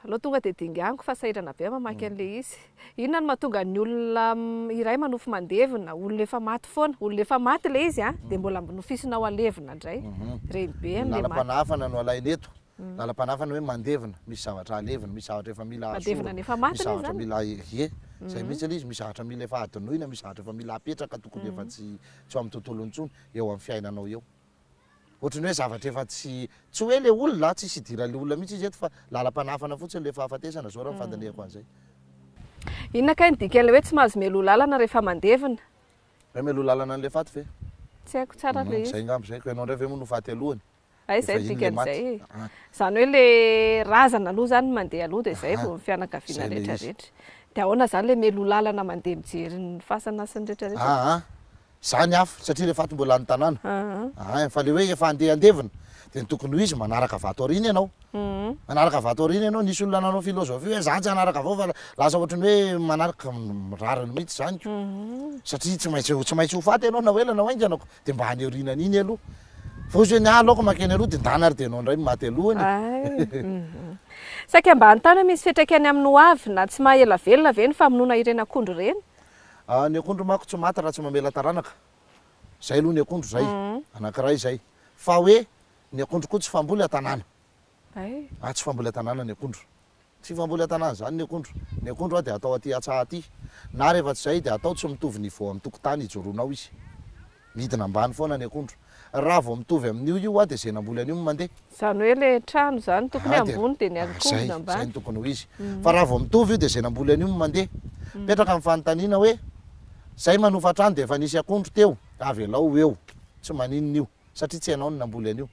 A: Aleo tonga dia dinganiko fa sahirana be aho mamaky an'ilay izy. Inona no mahatonga ny olona iray manofy mandevina, olona efa maty foana, olona efa maty ilay izy an, dia mbola nofisinao alevina indray. Reny be an'ilay maty.
B: Lalam-panahafana no alaina eto. Lalam-panahafana hoe mandevina, misy zavatra alevina, misy zavatra efa mila
A: Mandevina
B: asorina,
A: ny efa maty
B: misy
A: anie
B: zavatra
A: izany.
B: mila ie, izay mihitsy ilay izy, misy zavatra mila efa adinoina, misy zavatra efa mila apetraka tokony efa tsy tsy ao amin'ny tontolony intsony, eo amin'ny fiainanao eo. Ohatran'ny hoe zavatra efa tsy, tsy hoe ilay olona, tsisy idiran'ilay olona mihitsy izy eto fa lalam-panahafana fotsiny ilay fahafatesana, izao raha ny fandinihako an'izay.
A: Inona kay ny dikan'ilay hoe tsy mahazo mialoha lalana rehefa mandevina?
B: Hoe mialoha lalana an'ilay faty ve?
A: Tsy haiko tsara ilay izy.
B: Izay angamba izay, ka ianao indray ve moa no faty alohany?
A: Hay izay ny dikan'izay e. Izany hoe le razana aloha izany mandeha aloha dia izay vao ny fianakaviana rehetra rehetra. Dia ahoana izany le mialoha lalana mandeha mijery ny fasana sy ny rehetra rehetra?
B: Aa, izany hafa satria le faty mbola any tanàna. Aa, fa le hoe efa handeha handevina dia ny tokony ho izy manaraka vato aoriana ianao. Manaraka vato aoriana ianao, nisy olona nanao philosophie hoe za tsy hanaraka vao fa lasa ohatran'ny hoe manaraka, rariny mihitsy izany ko. Satria tsy maintsy tsy maintsy ho faty ianao na ho ela na ho haingana ko, dia mba any aorianan'iny aloha. Fa ozy hoe ny ahy aloha makeny aloha dia ndana ary dia ianao indray no maty alohany e.
A: Ay. Saika mba hanontany hoe misy fiantraikany amin'ny ho avy na tsy maha ela velona ve ny famonoana ireny akondro ireny?
B: Ny akondro manko tsy maty raha tsy mamela taranaka. Zay aloha ny akondro zay. Anankiray zay. Fa hoe ny akondro koa tsy famboly an-tanàna. Ah, tsy famboly an-tanàna ny akondro. Tsy famboly an-tanàna izany ny akondro. Ny akondro dia atao aty an-tsaha aty. Na rehefa tsy izay dia atao tsy mitovy niveau amin'ny tokotany ijoroanao izy. Midina ambany foana ny akondro. Raha vao mitovy amin'io io dia izay namboly an'io no mandeha.
A: Izany hoe ilay trano izany tokony hoe ambony dia ny akondro
B: Izay,
A: ambany.
B: izay no tokony ho izy. Fa raha vao mitovy io dia izay namboly an'io no mandeha. Mipetraka ny fanontaniana hoe, izay manofa trano dia efa nisy akondro teo, avelao ho eo. Tsy maninona io. Satria tsy ianao no namboly an'io.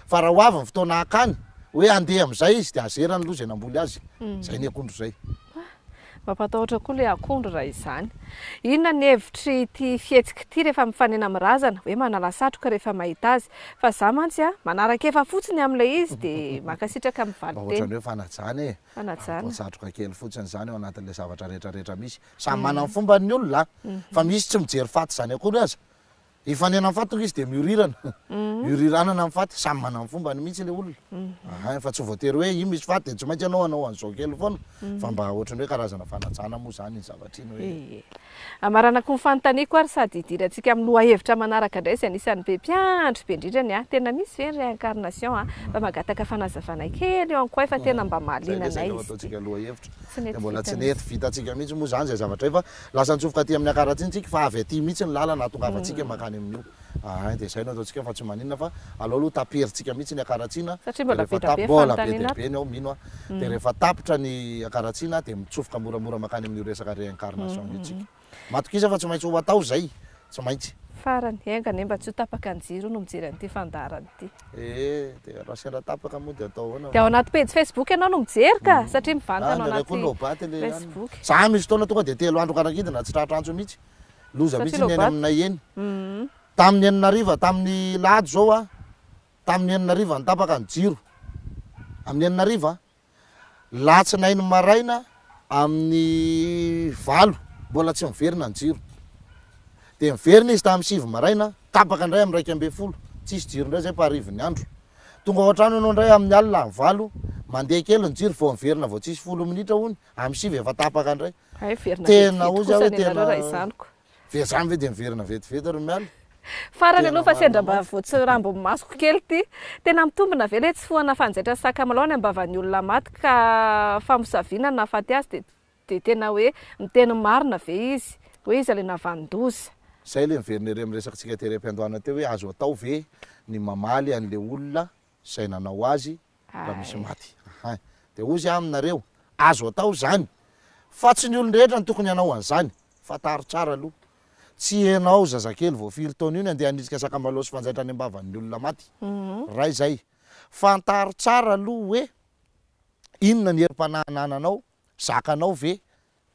B: Fa raha ho avy ny fotoana hakany, hoe handeha amin'izay izy dia azerany aloha izay namboly azy. Izay ny akondro izay.
A: Mampatahotra koa ilay akondro raha izany. Inona ny hevitr'ity fihetsika ity rehefa mifanena amin'ny razana, hoe manala satroka rehefa mahita azy? Fa za mantsy a, manaraka efa fotsiny amin'ilay izy dia mankasitraka amin'ny
B: Mba
A: valinteny.
B: ohatran'ny hoe fanajana e.
A: Fanajana.
B: Atao satroka kely fotsiny izany ao anatin'ilay zavatra rehetra rehetra misy. Samy manana ny fombany ny olona a. Fa misy tsy mijery faty izany akory aza. Hifanena amin'ny faty tonga izy dia miorirana. Mioriranana amin'ny faty, samy manana ny fombany mihitsy ilay olona. Ahay, fa tsy voatery hoe io misy faty dia tsy maintsy ianao hanao an'izao kely foana, fa mba ohatran'ny hoe karazana fanajana moa izany iny zavatra iny hoe.
A: Ie. Amaranako ny fanontaniako ary sady hidirantsika amin'ny lohahevitra manaraka indray izay anisan'ny be mpiandry be indrindra ny ahy. Tena misy ve ny réincarnation a? Mba mangataka fanazavana kely eo ankoay fa tena mba
B: Izay
A: mahaliana
B: ve
A: anay
B: saika ho
A: izy ity.
B: ataontsika lohahevitra.
A: Tsy nety
B: Dia mbola
A: vita
B: tsy
A: mihitsy.
B: nety vitantsika mihitsy moa izany izay zavatra izay fa lasa nitsofoka aty amin'ny Ankaratsy tsika fa avy aty mihitsy ny lalana ahatongavantsika mankany amin'io. Ahay dia izay no ataontsika fa tsy maninona fa aleo aloha taperintsika mihitsy ny Ankaratsiana
A: Satria
B: dia
A: mbola
B: rehefa
A: be dia be
B: tap- mbola be
A: fanontaniana
B: dia
A: ato.
B: be ny ao mino aho. Dia rehefa tapitra ny Ankaratsiana dia mitsofoka moramora mankany amin'io resaka réincarnation io tsika. Matokisa fa tsy maintsy ho atao izay, tsy maintsy.
A: Farany, enga anie mba tsy ho tapaka ny jiro no mijery an'ity fandaharana ity.
B: Ee, dia raha sendra tapaka moa dia atao ahoana
A: Dia ao
B: fa.
A: anaty pejy Facebook ianao no mijery ka, satria mivantana
B: Ah,
A: ao
B: indraindray koa
A: anaty
B: lobaty le ihany.
A: Facebook.
B: Za misy fotoana tonga dia 3 andro karakidina tsy tratra antso mihitsy. Loza
A: Satria
B: mihitsy ny eny
A: lobaty.
B: aminay eny. Tamin'ny enina hariva, tamin'ny lahady izao a, tamin'ny enina hariva no tapaka ny jiro. Amin'ny enina hariva. Latsinainy maraina amin'ny valo mbola tsy miverina ny jiro. Dia miverina izy tamin'ny sivy maraina, tapaka indray amin'ny 11, tsisy jiro indray izay fa harivin'ny andro. Tonga ao an-trano ianao indray amin'ny alina amin'ny valo, mandeha kely ny jiro vao miverina vao tsisy folo minitra hono, amin'ny sivy efa tapaka indray.
A: Hay miverina
B: Tena
A: vetivety
B: hozy aho
A: kosa
B: hoe
A: ny
B: tena
A: anareo raha izany ko.
B: Ve izany ve dia miverina vetivety ry Mialy?
A: Farany
B: Tena
A: aloha fa sendra
B: marina
A: mba
B: mantsy.
A: voatsirambin'ny masoko kely ity. Tena mitombina ve ilay tsofohana fanjaitra sy sakamalaho any am-bavan'ny olona maty ka famosaviana no nahafaty azy dia dia tena hoe miteny marina ve izy? Hoe iza ilay nahavanon-doza?
B: Izay ilay miverina ery amin'ny resakitsika tery am-piandohana teo hoe azo atao ve ny mamaly an'ilay olona izay nanao azy raha misy maty. Ahay. Dia hozy aho aminareo, azo atao izany, fa tsy ny olon-drehetra no tokony hanao an'izany. Fantaro tsara aloha. Tsy ianao zazakely vao firy taona io ny andeha hanitsika sakamalaho sy fanjaitra any am-bavan'ny olona maty. Ray izay. Fantaro tsara aloha hoe inona ny herim-panahy anananao, zakanao ve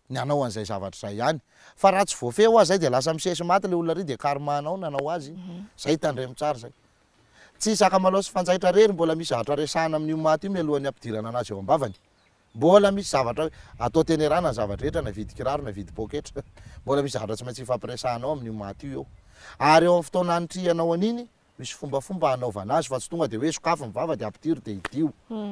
B: ny hanao an'izay zavatra izay ihany. Fa raha tsy voafehy hoa izay dia lasa misesy maty ilay olona ary dia karma anao nanao azy iny. Izay tandremo tsara izay. Tsy sakamalaho sy fanjaitra irery mbola misy zavatra resahana amin'io maty io mialohan'ny hampidirana anazy ao am-bavany. Mbola misy zavatra hoe atao tenerana ny zava-drehetra na hividy kiraro na hividy poketra. Mbola misy zavatra tsy maintsy hifampiresahanao amin'io maty io eo. Ary eo amin'ny fotoana hanitrihanao an'iny, misy fombafomba hanaovana azy fa tsy tonga dia hoe sokafy ny vava dia ampidiro dia hidio.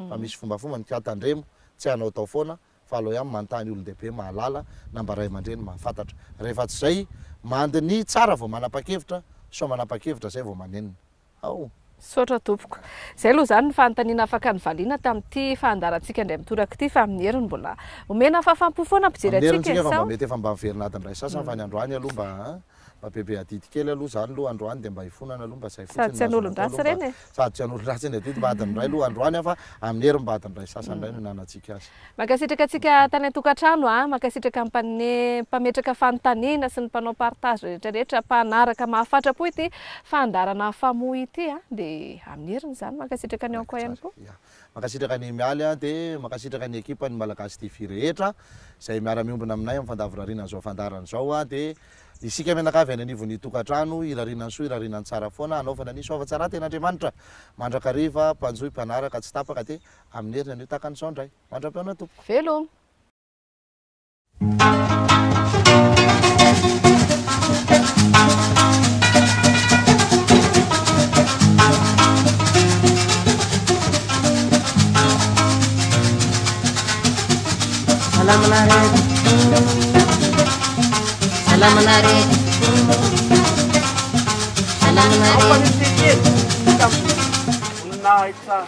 B: Fa misy fombafombany ka tandremo tsy hanaotao foana fa aleo ihany manontany olon-dehibe mahalala na mba ray aman-dreny mahafantatra. Rehefa tsy izay, mandiniha tsara vao manapa-kevitra, sao manapa-kevitra izay vao manenina. Ao.
A: Misaotra tompoko. Izay aloha izany ny fanontaniana afaka novaliana tamin'ity fandaharantsika indray mitoraka ity fa amin'ny heriny mbola omena fahafaham-po foana mpijery
B: Amin'ny heriny
A: antsika e,
B: tsika efa mba
A: sao?
B: mety efa mba miverina adiny iray sasany fa ny androany aloha mba mba bebe adidy kely aloha izany aloha androany dia mba hifonana aloha mba izay
A: Sady
B: fotsiny
A: tsy
B: no azonao atao
A: an'olon-dratsy
B: aloha mba
A: ireny e.
B: sady tsy an'olon-dratsy ny adidy mba adiny iray aloha androany fa amin'ny heriny mba adiny iray sasany indray no hinanantsika azy.
A: Mankasitraka antsika tany an-tokantrano a, mankasitraka ny mpane, mpametraka fanontaniana sy ny mpanao partage rehetra rehetra, mpanaraka mahafatra-po ity fandaharana Famoha ity a, dia amin'ny heriny izany, mankasitraka an'i Ankoay ihany koa.
B: Ya. Mankasitraka an'i Mialy a, dia mankasitraka ny ekipan'ny Malagasy TV rehetra izay miara-miombona aminay amin'ny fandavorariana an'izao fandaharana izao a, dia isika mianakavy any anivon'ny tokantrano, irariana ny soa, irariana ny tsara foana, hanaovana ny soavatsara ten'Andriamanitra mandrakariva, mpanjohy, mpanaraka tsy tapaka dia Amin'ny heriny anio tahaka an'izao indray. Mandra-pihaona tompoko.
A: Veloma.
C: Salama nareo. Salama nareo. Salama nareo.
D: Voninahitra.